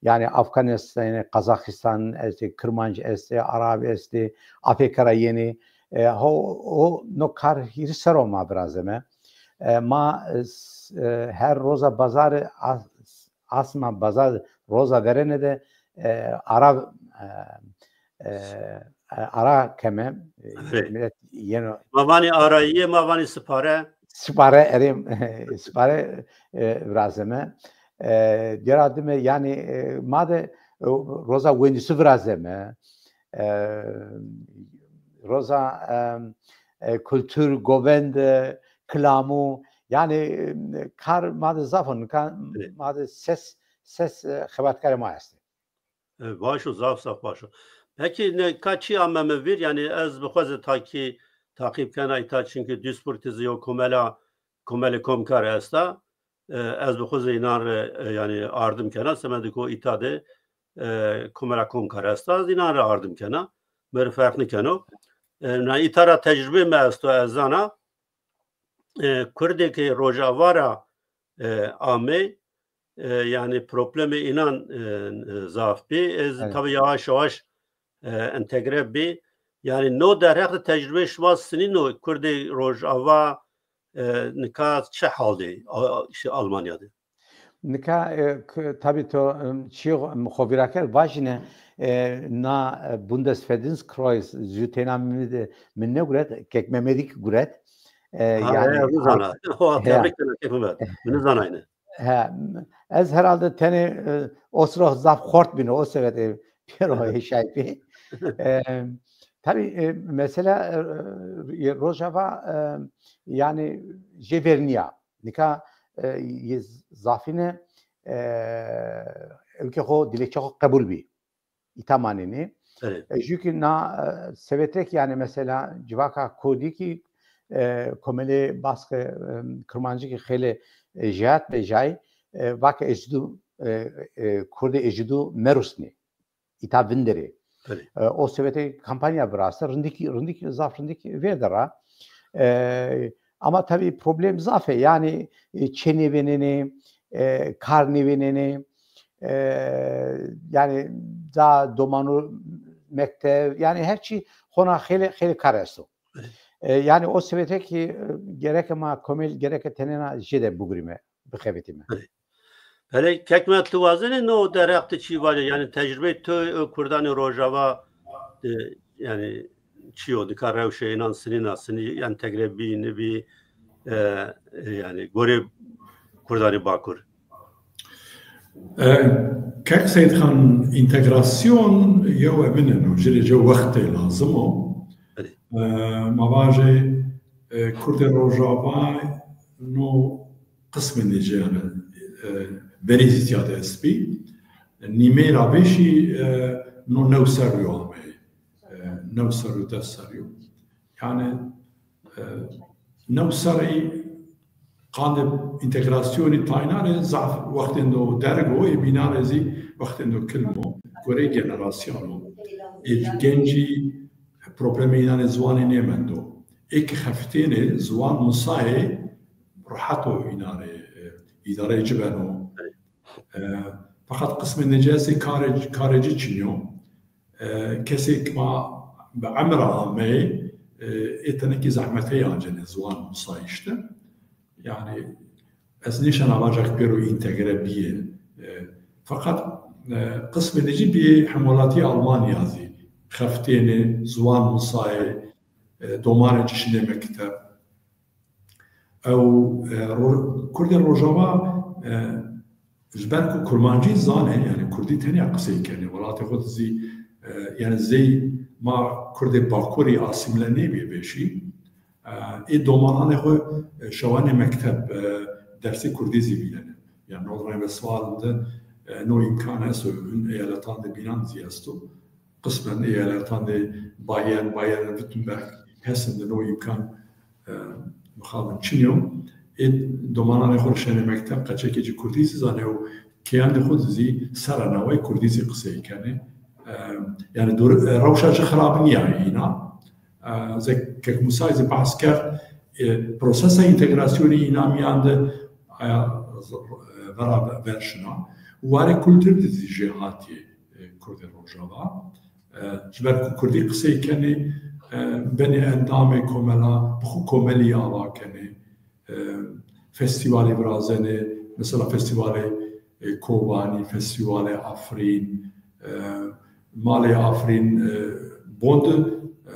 Yanî Afgan estê, Kazaxistan estê, Kirmanc estê, Arab estê, A F K ra yenê. E, ho, ho, no kar hîris serr o ma virazeme. E, ma, e, s-, e, her roza bazarî as-, asma bazar roza verêne de, e, ara, e, e, e, ara keme, e, Evet. milet yeno. Ma vanî arayîye, ma vanî sipare. Sipare, erê, sipare, e, virazeme. E, dêra dime, yanî, e, ma de, e, roza wendîsû virazeme. E, roza, e, e, kultur, govend, e, kilamû, yanî, e, kar ma de zaf o, nika Evet. ma de ses, ses, e, xebatkarê ma estê. E, baş o, zaf zaf baş o. Pekî nika çi ame mi vîr, yanî ez bi xwe zî takî, taqîb kena îta, çimkî Duisburg de zî yo komela, komelê Komkar esta. E, ez bi xwe zî înan rê, e, yanî ardim kena, semedê ku îta de, e, komela Komkar esta, ez înan rê ardim kena. Mi rê ferq nîkeno. E, na îta ra tecrubeyê mi esto, ez zana, e, kurdê ke Rojava ra, e, amê, e, yanî problemê înan, e, e, zaf bî. Ez Evet. tabî yavaş yavaş, e, entegre bî. Yanî no derheq de tecrubeyê şima sinîn o, kurdê Rojava, e, nika çi hal de, a, a, şey, Almanya de? Nika, e, k-, tabî to, em, çîyo xo vîra kerd, vajîne, e, na, e, Bundesverdienstkreuz jû teyna mi de, mi nêguret, kek Memedî kî guret. E, Ha, yanî, e, ez nizana. O, heya. Tebrik kena kek Memed. Mi nizanayne. He, ez herhalde tenê, e, o sira zaf xort bîno, o sebebê pêro hêşayî bî. E, tabî, e, mesela, e, e, Rojava, e, yanî jê vernîya. Nika, e, yê zafîne, e, ewkê xo, dilekçe xo qebul bî. Îta manenê. Belê. E, jû kî na, e, sebetrek, yanî mesela civaka kurdî kî, e, komelê baskı, e, kirmancî kî xeylê, e, jehat be jay, e, vake ecdû, e, e, kurdê ecdû merusnê. Îta vinderê. Belê. E, o sebete kampanya viraste, rindikî, rindikî, zaf rindikî vêrde ra. E, ama tabî problem zaf ê. Yanî, e, çê nêvênenê, e, kar nêvênenê, e, yanî da domanu mekteb, yanî her çî hona xeylê, xeylê kar esto. E, yanî o sebete kî, e, gereke ma komel, gereke tenêna jêde bigurîme, bixebitîme. Belê, kek Mehmet, tu wazenê no derheq de çî vajê? Yanî tecrubeyê to û kurdanê Rojava, e, yanî çi yo, nika rewşê înan sinîna, sinî entegre bî, nibî, e, e, yanî gorê kurdanê Bakur? E, kek Seyîdxan, întegrasyon yew emine no, ci rê ci wextê lazim o. Belê. E, ma vajê, e, kurdê Rojava no qismê nêcî, yanî, e, verî zî tîya de estbî. Nîmey ra vêşî, e, no new serrî yo ameyê. E, new serrî yo, des serrî yo. Yanî, e, new serrî qandê întegrasyonî tayna rê zaf wextêndo derg o, ê bînan rê zî wextêndo kilm o. Goreyê generasyon o. Ê gencî problemê înan ê ziwanî nêmendo. Ê ke xeftênê ziwan musayê rehet o înan rê, e, îdareyê ci beno. E, feqet qismê nêcî estê karê, karê ci çinî yo. E, kesê ke ma bi emir ameyê, e, ê tenekî zehmeteyî ancenê ziwan musayîş de. Yanî ez nêşena vaja ke pêro întegre bîyê. E, feqet, e, qismê nêcî bîyê hemwelatîya Almanya zî. Xeftênê, ziwan musayê, e, domanê ci şinê mekteb. Ew, e, ro-, kurdê Rojava, e, ji ber ku kurmancî zanê, yanî kurdî tenya qisey kenê, welatê xo de zî, e, yanî zey ma kurdê Bakurî asîmle nêbîyê vêşî, e, ê domananê xo, e, şewenê mekteb, e, dersê kurdî zî vînenê. Yanî no reyvesvalin de, e, no îmkan esto, hin eyaletan de bînan zî esto. Qismen eyaletan de Bayern, Baden-Württemberg, Hessen de no îmkan, e, mixabin çinyo. Ê domananê xo şenê mekteb, qeçekê ci kurdî zî zanê û keyandê xo de zî sera nawey kurdî zî qisey kenê. E, yanî dur-, e, rewşa ci xirab nîya îna. E, zek Kek Musayî zî behs kerd, e, prosesa întegrasyonî îna mîyan de, e, vera ver şina. Warê kultur de zî jê hatî, e, kurdê Rojava. E, ji ber ku kurdî qisey kenê, e, benê endamê komela, bi xwu komelî ava kenê. E, festîvalê virazenê, mesela festîvalê, e, Kobanî, festîvalê Afrîn, e, malê Afrîn, e, bon de, e,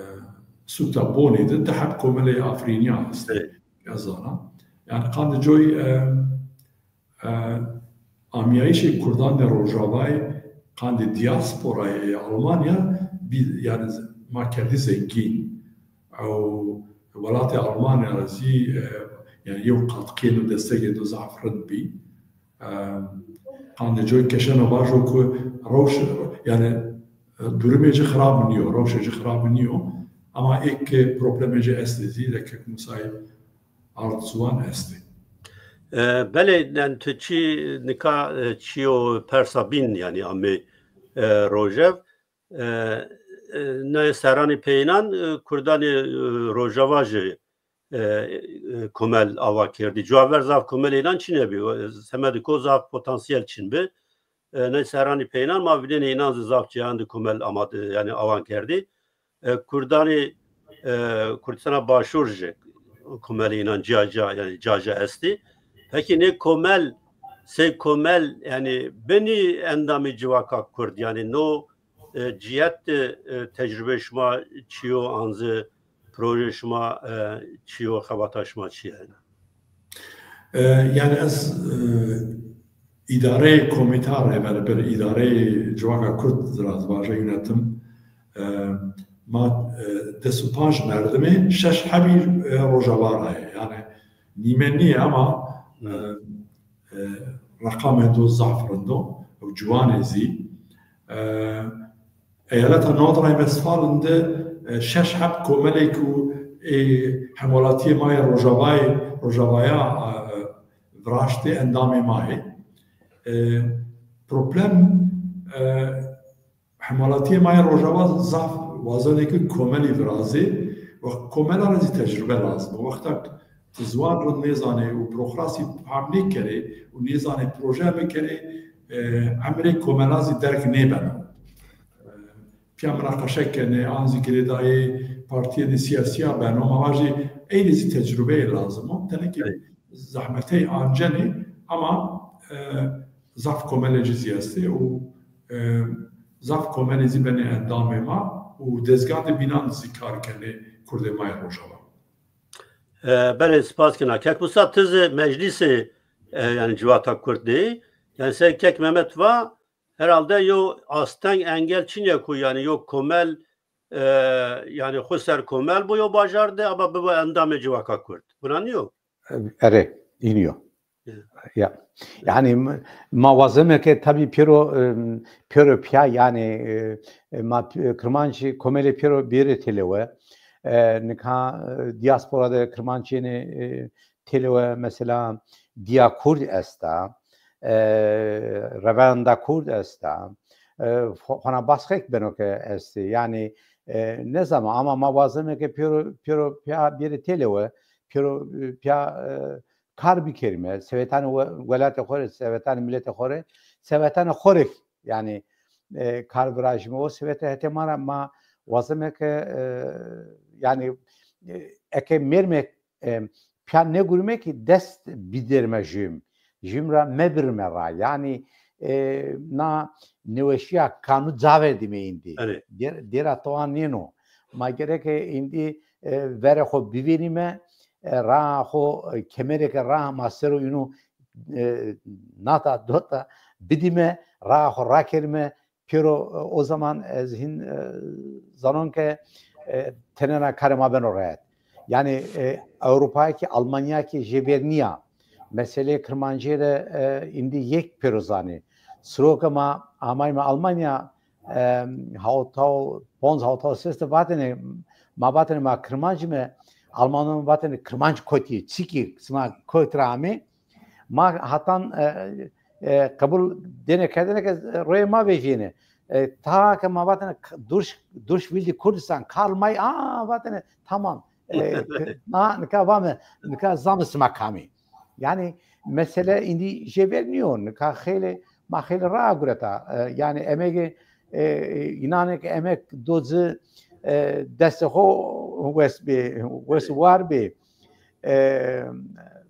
sûta bonî de di heb komelê Afrînîya estê. Evet. Ez zana. Yanî qandê coy, e, e, amîyayîşê kurdan de Rojavayê, qandê dîasporayê ê Almanya bî, yanî ma kerdî zengîn. Ew welatê Almanya ra zî, e, yanî yew qatqîyê do, destegê do zaf rind bî. E, qandê coy ke şeno vajo ku rewş, yanî, e, durumê ci xirab nîyo, rewşê ci xirab nîyo. Ama ê ke problemê ci estê zî, de Kek Musayî ard ziwan estê. E, belê, yanî tu çî nika, e, çîyo persa bîn, yanî amê, e, rojev. E, e, nayê serranê peyînan, e, kurdanê, e, Rojava jî, e, e, komel ava kerdî. Cuwa ver zaf komelê înan çinebî. E, semedê ko zaf potansîyel çin bi. E, nayê serranê peyînan ma vînenê înan zî zaf cayên de komel amade, yanî awan kerdî. E, kurdanê, e, Kurdistana Başûr jî komelê înan ca ca, yanî ca ca estî. Pekî nê komel, sey komel, yanî benî endamê civaka kurd, yanî no, e, cîyet de, e, tecrubeyê şima çi yo, an zî projeyê şima, e, çi yo, xebata şima çi ye? E, yanî ez, e, îdareyê komîta rê ver bir îdareyê ciwaka Kurd ra ez vaje yönetim. E, ma, e, des û panc merdimê, şeş hebî, e, Rojava ra yê. Yanî nîme nîyê ama, e, e, reqamê do zaf rind o û ciwanê zî. E, Eyaleta Nordrhein-Westfalen de, e, şeş heb komelê ku ê hemwelatiyê ma yê Rojavayê, Rojavaya, e, viraştê endamê ma yê. E, problem, e, hemwelatiyê ma yê Rojava zaf wazenê ki komelî virazê. Wext komela ra zî tecrube lazim o. Wexta ti ziwan rind nêzanê û burokrasî fehm nêkerê û nêzanê proje bikerê, e, emrê komela zî derg nêbeno. E, pîya minaqeşe kenê, an zî girêdayê partîyê sîyasî ya beno. Ma vajê ey rê zî tecrubeyê lazim o. Tenekê zehmetey ancenê ama, e, zaf komelê ci zî estê û, e, zaf komelê zî benê endamê ma û dezgan de bînan zî kar kenê Kurdê ma yê Rojava. E, belê, spas kena. Kek Musa, ti zî meclîsê, e, yanî civata Kurd de yî. Yanî ser Kek Mehmet va, herhalde yo asteng engel çinê ku yanî yo komel, e, yanî xwu ser komel bo yo bajar de ama bibo endamê civaka Kurd. Wina nîyo? Erê, înî yo. Ya. Ya. Yanî m-, ma wazeme ke tabî pêro, em, pêro pîya, yanî, e, e, ma p-, Kirmanc komelê pêro bêrê têlewe. E, nika, e, diaspora de Kirmanc yenê, e, têlewe, mesela Dîya Kurd esta, e, Revenda Kurd esta, e, xo-, xona basxek beno ke estê. Yanî, e, nêzana ama ma wazeme ke pêro, pêro pîya bêrê têlewe, pêro, e, pîya, e, kar bikerîme, sevetanê we-, welatê xo rê, sevetanê miletê xo rê, sevetanê xo rê, yanî, e, kar virajîme. O sevete hetê ma ra ma wazeme ke, e, yanî, e, eke mêrme, e, pîya nêgurîme ki dest biderîme jûm. Jûm ra mebirîme ra. Yanî, e, na nêweşîya kanû ca verdîme îndî. Dêr-, dêra towa nêno. Ma gereke îndî, e, verê xo bivênîme, e, raa xo, e, kemerê ke raa ma ser o îno, e, nata dota bidîme, raa xo rakerîme, pêro, e, o zaman ez hîn, e, zanon ke, e, tenêna karê ma beno rehet. Yanî, e, Ewropa kî, Almanya kî jêver nîya. Meseleyê Kirmancîye de, e, îndî yek pêro zanê. Siro ke ma amayme Almanya, e, hewta û ponc, hewta û ses de vatêne, ma vatêne ma Kirmanc îme, Almanon vatêne Kirmanc kotî, çikî sima kot ra amê. Ma hatan, e, e, qebul dêne kerdene ke royê ma vejîyêne. E, ta ke ma vatêne k-, Durch, Durch will die Kurdistan, Karl May, a, vatêne, tamam. E, k-, na, nika vame, nika zame sima kamî. Yanî mesele îndî jêver nîyo. Nika xeylê, ma xeylê raa gureta. E, yanî emegê, e, e, înanê ke emek do ci, e, destê xo wes bê, wes û war bê. E,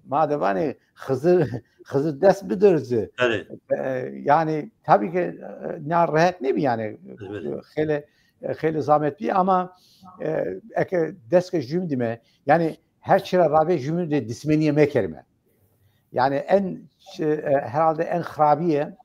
ma de vanê Xizir, Xizir dest biderzi. E, yanî tabî ke, e, na rehet nêbî yanî. Xeylê, e, xeylê zamet bî ama, e, eke dest ke jûm dîme, yanî her çî ra ravê jûmî de dismenîye mekerîme. Yanî en, e, herhalde en xirabîye,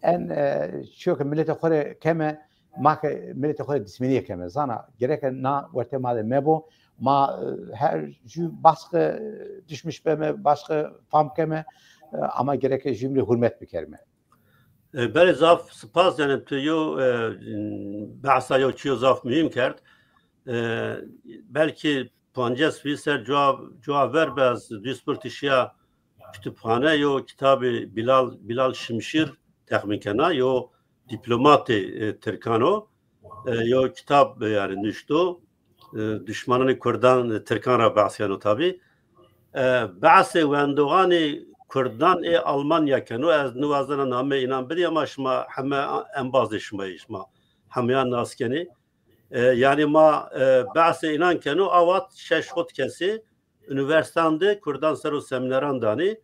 en, e, çîyo ke miletê xo rê keme, ma ke miletê xo rê dismenîye keme. Zana, gereke na wertê ma de mebo, ma, e, her jû başqe dişmiş beme, başqe fam keme, e, ama gereke jûmî rê hurmet bikerîme. E, belê, zaf spas, yanî tu yo, e, behsa yo çîyo zaf muhîm kerd. E, belkî pancas vîst ser cuwa, cuwa ver be ez Duisburg de şîya kütüphane, yo kitabê Bilal, Bilal Şimşîr texmîn kena, yo dîplomatê, e, tirkan o. E, yo kitab, e, yanî nuşto. E, duşmananê kurdan, e, tirkan ra behs keno tabî. E, behsê wendoxanê kurdan ê Almanya keno. Ez niwazena nameyê înan bidî ama şima heme embazê şima yê, şima hemeyan nas kenê. E, yanî ma, e, behsê înan keno, a wext şeş hot kesê unîversîteyan de kurdan ser o semîneran danê.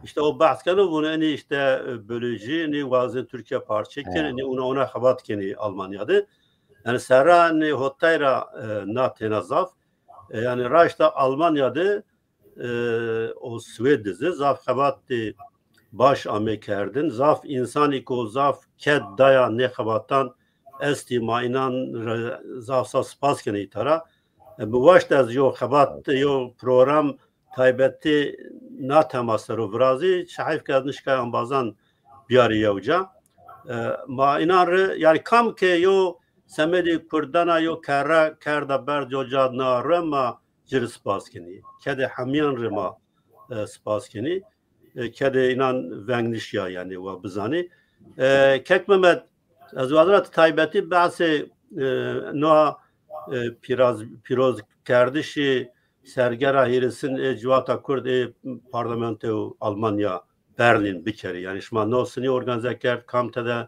Îşte o behs keno, vûn enî îşte, e, bölücü, enî wazên Tirkîya parçe kên, enî ona, ona xebat kenî Almanya de. Yanî serra enî hotay ra, e, na têna zaf. E, yanî raşta Almanya de e, û Swêd de zî zaf xebatê baş ame kerdin. Zaf însanî ku zaf ked daya nê xebatan estî, ma înan re zaf zaf spas kenê îta ra. E, mi waşt ez yo xebat, yo program taybetî na tema ser o virazî, çi heyf ke ez nişkay embazan biyarî yewca. E, ma înan re, yanî kam ke yo semedê kurdana yo kerre kerda berd yo ca na re ma ci rê spas kenî. Kedê hemîyan rê ma, e, spas kenî. E, kedê înan veng nişîya, yanî wa bizanî. E, Kek Mehmet, ez wazena ti taybetî behsê, e, no, e, pîraz-, pîrozkerdişê sergera hîrêsin ê Civata Kurd ê Parlamentoyê Almanya Berlin bikerî. Yanî şima no sinî organîze kerd, kam tede,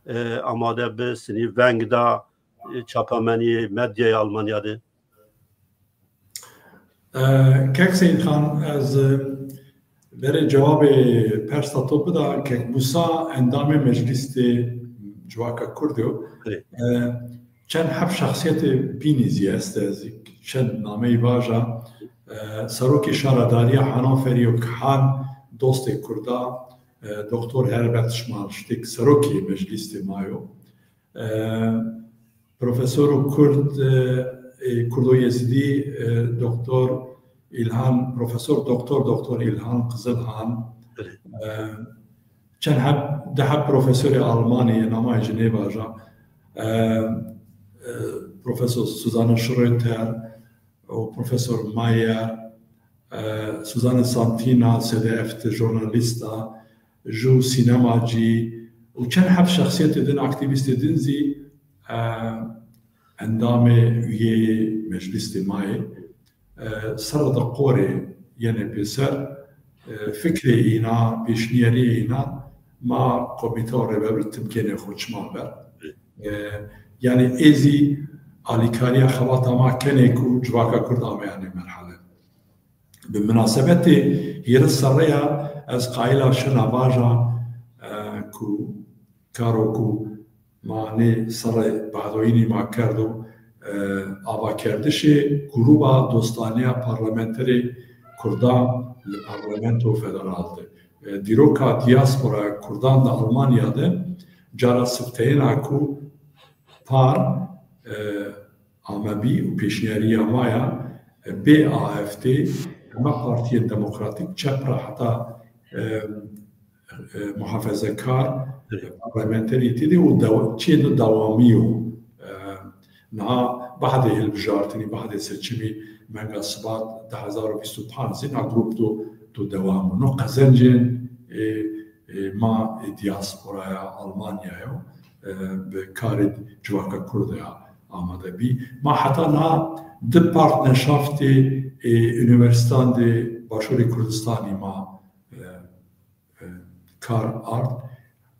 e, amade bi, sinî veng da, e, çapamenîyê, medyaya Almanya de? E, Kek Seyîd Xan, ez, e, verê cewabê persa to bida, Kek Musa endamê Meclîsê Civaka Kurd o. Belê. E, çend heb şexsîyetê bînî zî estê, ez çend nameyî vaja. E, Serokê Şaredarîya Hanoverî yo, Kihan, dostê Kurda, e, Doktor Herbert Schmalstick, Serokê Meclîsê ma yo. E, Profesoro Kurd, e, e, Kurdo Yezidî, e, Doktor Îlhan, Profesor Doktor Doktor Îlhan Qizilhan, Belê. e, çend heb, di heb profesorê Almanî, nameyê ci nêvaja, e, e, Profesor Susanne Schröter, û Profesor Mayer, e, Susanne Santina, S D F de jornalîst a, ju sînemacî û çend heb şexsîyetê din, aktîvîstê din zî, e, endamê, üyeyê meclîsê ma yê. E, serre de qorê yenê pêser, e, fikrê înan, pêşniyarîyê înan ma komîteyo rêvebir tim gênê xo çiman ver. E, yanî ê zî alîkarîya xebata ma kenê ku civaka Kurd ameya nê merhele. Bi minasebetê hîris serre ya ez qayîl a şina vaja, e, ku karo ku ma nê serre bahdoyînî ma kerdo, e, avakerdişê Grûba Dostanîya Parlamenterê Kurdan li Parlamento Federal de. E, dîroka dîaspora Kurdan di Almanya de cara sifteyena ku par, e, amebî û pêşniyarîya ma ya, e, bê A F D heme partiyên demokratîk çep ra heta, e, e, muhafezekar, e, parlamenterî têdî û dew-, çiyê de dewamî yo. E, niha bahdê hilbijartinî, bahdê seçimî menga Sibat di hezar û vîst û panc zî na grup do, do dewam o. No qezencên, e, e, ma, e, dîasporaya Almanya yo, e, bi karê civaka Kurd ya amade bî. Ma heta niha di partnerschaftê, e, unîversîtan de Başûrê Kurdistanî ma, e, e, kar ard.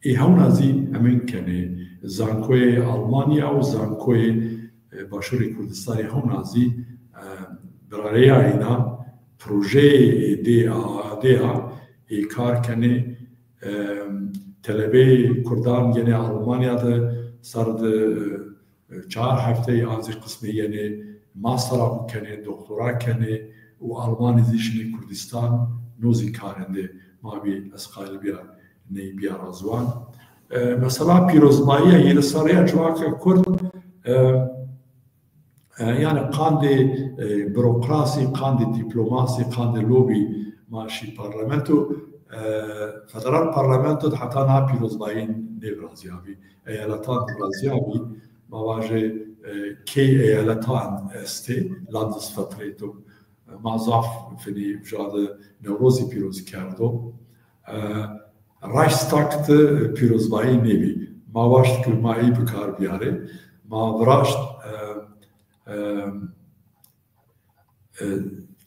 Ê hewna zî emin kenê. Zankoyê Almanya û zankoyê, e, Başûrê Kurdistanî hewna zî, e, birareyayîna projeyê ê dê a, dê a, ê kar kenê, e, telebeyê Kurdan yenê Almanya de ser de, e, çar hefteyî an zî qismê yenê mastera xwu kenê, doktora kenê û Almanî zî şinê Kurdistan, no zî karendê ma bî, ez qayîl bîya ney bîyara ziwan. E, mesela pîrozbayîya hîris serrî ya civaka Kurd, e, e, yanî qandê, e, burokrasî, qandê dîplomasî, qandê lobî ma şî parlamento, e, federal parlamento de heta niha pîrozbayî nêvirazîyabî. Eyaletan virazîyabî, ma vajê, e, key eyaletan estê, Landesvertretung. Ma zaf finî uca de Newrozî pîroz kerdo. E, Reichstag de pîrozbayî nêbî. Ma waşt ku ma ey bi kar bîyarê. Ma viraşt, e, e, e,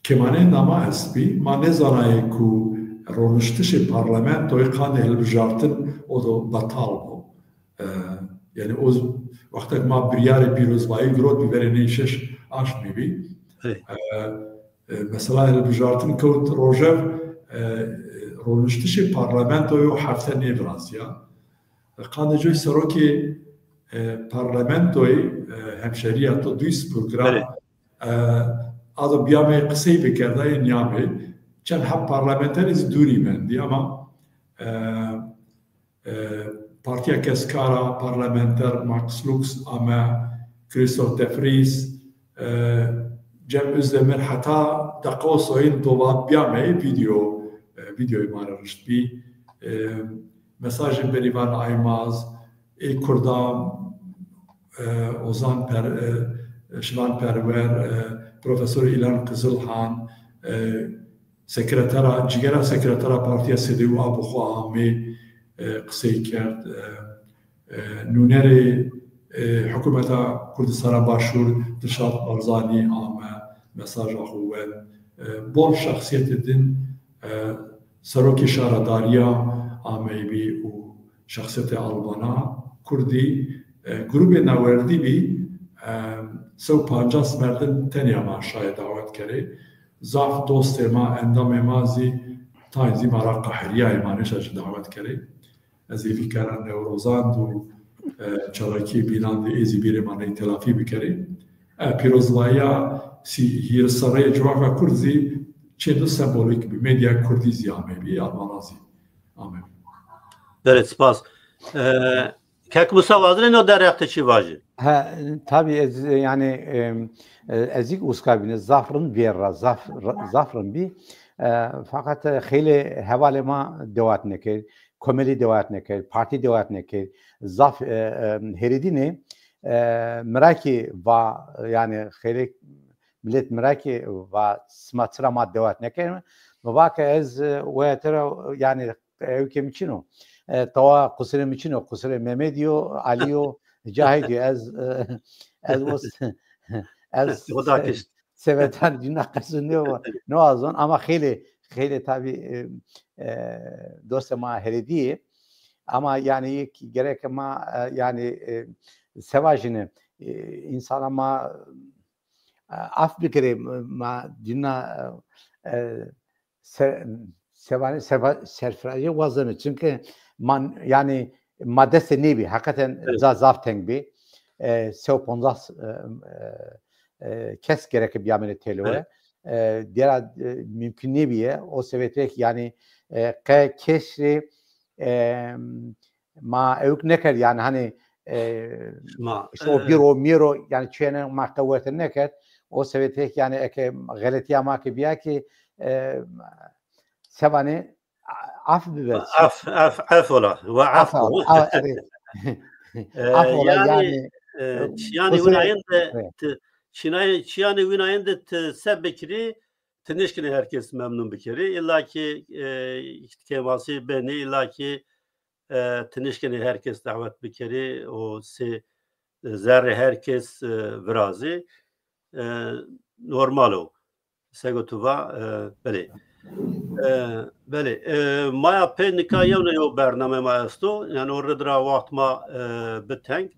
kêmaneyê nama estbî. Ma nêzanayê ku roniştişê parlamentoyê qandê hilbijartin o do betal bo. E, yanî o z-, wextek ma biryarê pîrozbayî girotbî verê ney şeş aşmî bî. Hey. E, e, mesela hilbijartin kewt rojev, e, roniştişê parlamentoyê o hefte nêvirazîya. E, qandê coy serokê, e, parlamentoyê, e, hemşerîya to Duisburg ra, Belê. e, a do biyamê qisey bikerda, ê niyamê. Çend heb parlamenterî zî dûrî mendî ama, e, e, Partiya Keskara parlamenter Max Lux ame, Christoph de Vries, e, Cem Özdemir heta deqo soyin do va biyamê video, e, videoyê ma rê rişt bî. E, mesajê Berivan Aymaz, ê Kurda, e, Ozan Per-, e, Şivan Perwer, e, Profesor İlhan Kızılhan, e, sekretera, cigera sekretera Partiya S D U a bi xo amê, e, qisey kerd. E, e, nûnerê, e, hikûmeta Kurdistana Başûr Dilşad Barzanî ame, mesaja xo wend. E, bol şexsîyetê din, e, serokê şaredarîya ameybî û şexsîyetê Albana, Kurdî, e, grûbê newerdî bî, e, sey û pancas merdim tenya ma şayê dawet kerê. Zaf dostê ma, endamê ma zî tayê zî ma ra qehirîyayê, ma nêşa ci dawet kerê. Ez hêvî kena Newrozan û, e, çalakîyê bînan de ê zî bîrê ma ney telafî bikerê. E, pîrozbayîya sî-, hîris serreyê Civaka Kurd zî çê do sembolîk bî. Medya Kurdî zî ameybî, Albana zî ameybî. Belê, spas. E, Kek Musa, wazenê no derheq de çî vajî? Ha, tabî ez, e, yanî, e, e, ez zî uska bîne, zaf rind bî ra, zaf, zaf rind bî. E, feqet, e, xeylê hevalê ma dewat nêkerd, komelî dewat nêkerd, partî dewat nêkerd. Zaf, e, e, herêdînê, e, mirakî va, yanî xeylê milet mirakî va sima çira ma dewat nêkerd. Mi va ke ez, e, wayetira, yanî ewkê mi çin o. E, tawa qusirê mi çin o, qusirê Memedî yo, Alî yo, Cahidî yo. Ez, e, ez o s-, ez Xuda kişt. Sebetan cina qesû nêwa, nêwazon ama xeylê, xeylê tabî, e, e, dostê ma herêdî yê. Ama yanî yek gereke ma, e, yanî, e, sevajine, e, însana ma, e, af bikerê, ma cina, e, e, se-, sevanê serfa-, serfirajîye wazeno. Çimkî ma, yanî ma destê nêbî. Heqeten Evet. ca zaf teng bî. E, sey û poncas, e, e, e, kes gereke biyamêne têlewe. Evet. E, dêra, e, mumkun nêbîye. O sebebê ki yanî, e, qe kes rê, e, ma ewk nêkerd, yanî hanî, e, Şima, işte o e, bîro mîro, yanî çîyêne ma qe werte nêkerd. O sebebê ki yanî eke xeletîya ma ki bîya ki, e, sevanê af bibe. Af, af, af ola. Wa af Af ola. Af, af, evet. E, af ola yanî, yanî, e, e, çîyanê winayên de ti, çînay-, çîyanê winayên de ti se bikirî, ti nişkinê her kes memnun bikerî. Îlla ki, e, kêmasî benî, îlla ki, e, ti nişkinê her kes dawet bikerî, o sê, e, zerrê her kes, e, virazî. E, normal o. Sego tu va, e, belê. E, belê. E, maya pê nika yewna yew bername ma esto. Yanî o rid ra waxt ma, e, bi teng.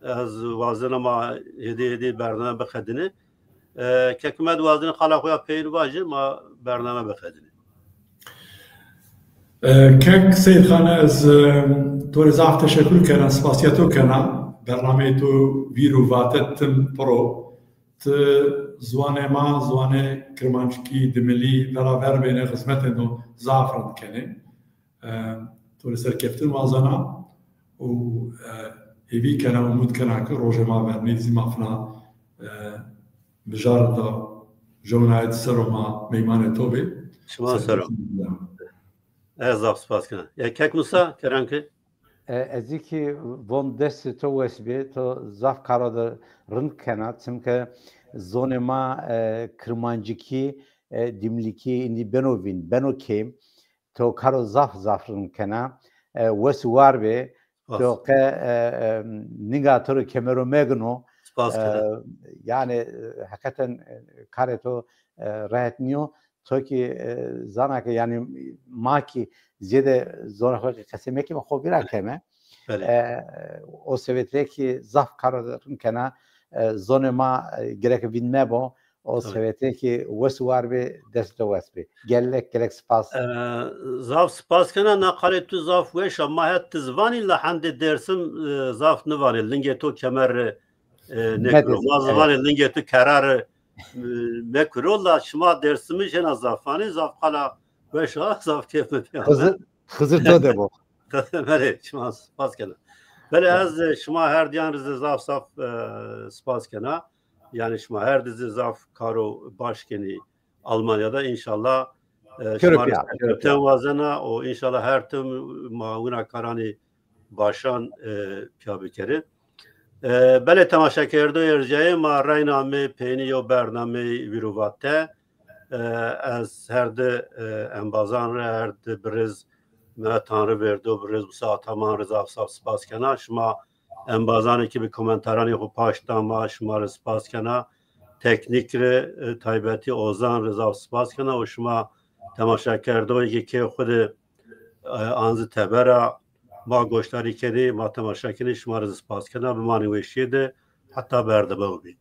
Ez wazena ma hêdî hêdî bername biqedîne. E, kek Med wazena qala xo ya peyîn vaje, ma bername biqedîne. E, kek Seyîd Xan, ez, e, to rê zaf teşekur kena, spasiya to kena. Bernameyê to vîr û vate tim pir o. Ti ziwanê ma, ziwanê kirmanckî, dimilî, beraber bêne xizmetê do zaf rind kenê. E, to rê serkeftin wazena û, e, hêvî kena, umut kena ki rojê ma vernî zî ma fina, e, mijarê de jewnayet ser o ma meymanê to bê. Şima ser o. Serkeftin. Ez zaf spas kena. Ya kek Musa, keran ki. E, ez zî kî von destê to wes bê, to zaf karo de rind kena, çimke zonê ma, e, kirmancikî, e, dimlikî îndî beno vîn, beno kêm, to karo zaf zaf rind kena, e, wes û war bê, Spas. To qe, e, e, ninga to ro kemero megino. Spas e, kena. Yanî, e, heqeten, e, karê to, e, rehet nîyo. To kî, e, zana ke, yanî ma kî zêde zona xo qesey mekeme, xo vîra keme. Belê. E, o sebebê kî zaf karo rind kena, e, zonê ma, e, gereke vîn mebo. O Tabii. sebebê kî wes û war bê, dest to wes bê. Gelek, gelek spas. E, zaf spas kena, na qalê tu zaf weş a. Ma het ti zî vanî la hendê Dêrsim, e, zaf nivanê. Lingê to kemer, e, nêkiro. Ma zî vanê lingê tu kerar, e, mekuro la şima Dêrsimij hêna zaf vanî, zaf qala weş a, zaf kêf mi pê. Xizir, Xizir to de bo. Belê, şima spas kena. Belê, ez, e, şima her diyan rê zî zaf zaf, e, spas kena. Yanî şima her di zî zaf karo baş kenî Almanya de, înşallah, e, şima rê serkewten wazena û înşallah her tim ma wina karanî başan, e, piya bikerî. E, belê temaşekerdoyê erjayê ma, reyna mi peynî yo bernameyî vîrovate. E, ez her di, e, embazan rê, her di birêz Mehmet Tanrıverdi û birêz Musa Ataman rê zaf zaf spas kena. Şima embazanê ki bi komentaranê xo paşt da ma, şima rê spas kena. Teknîk rê, e, taybetî Ozan rê zaf spas kena û şima temaşekerdoyê ki kê xwu de, e, anzi tebera ma goşdarî kenî, ma temaşe kenî, şima rê zî spas kena. Bimanî weşîye de, heta berdeme bî.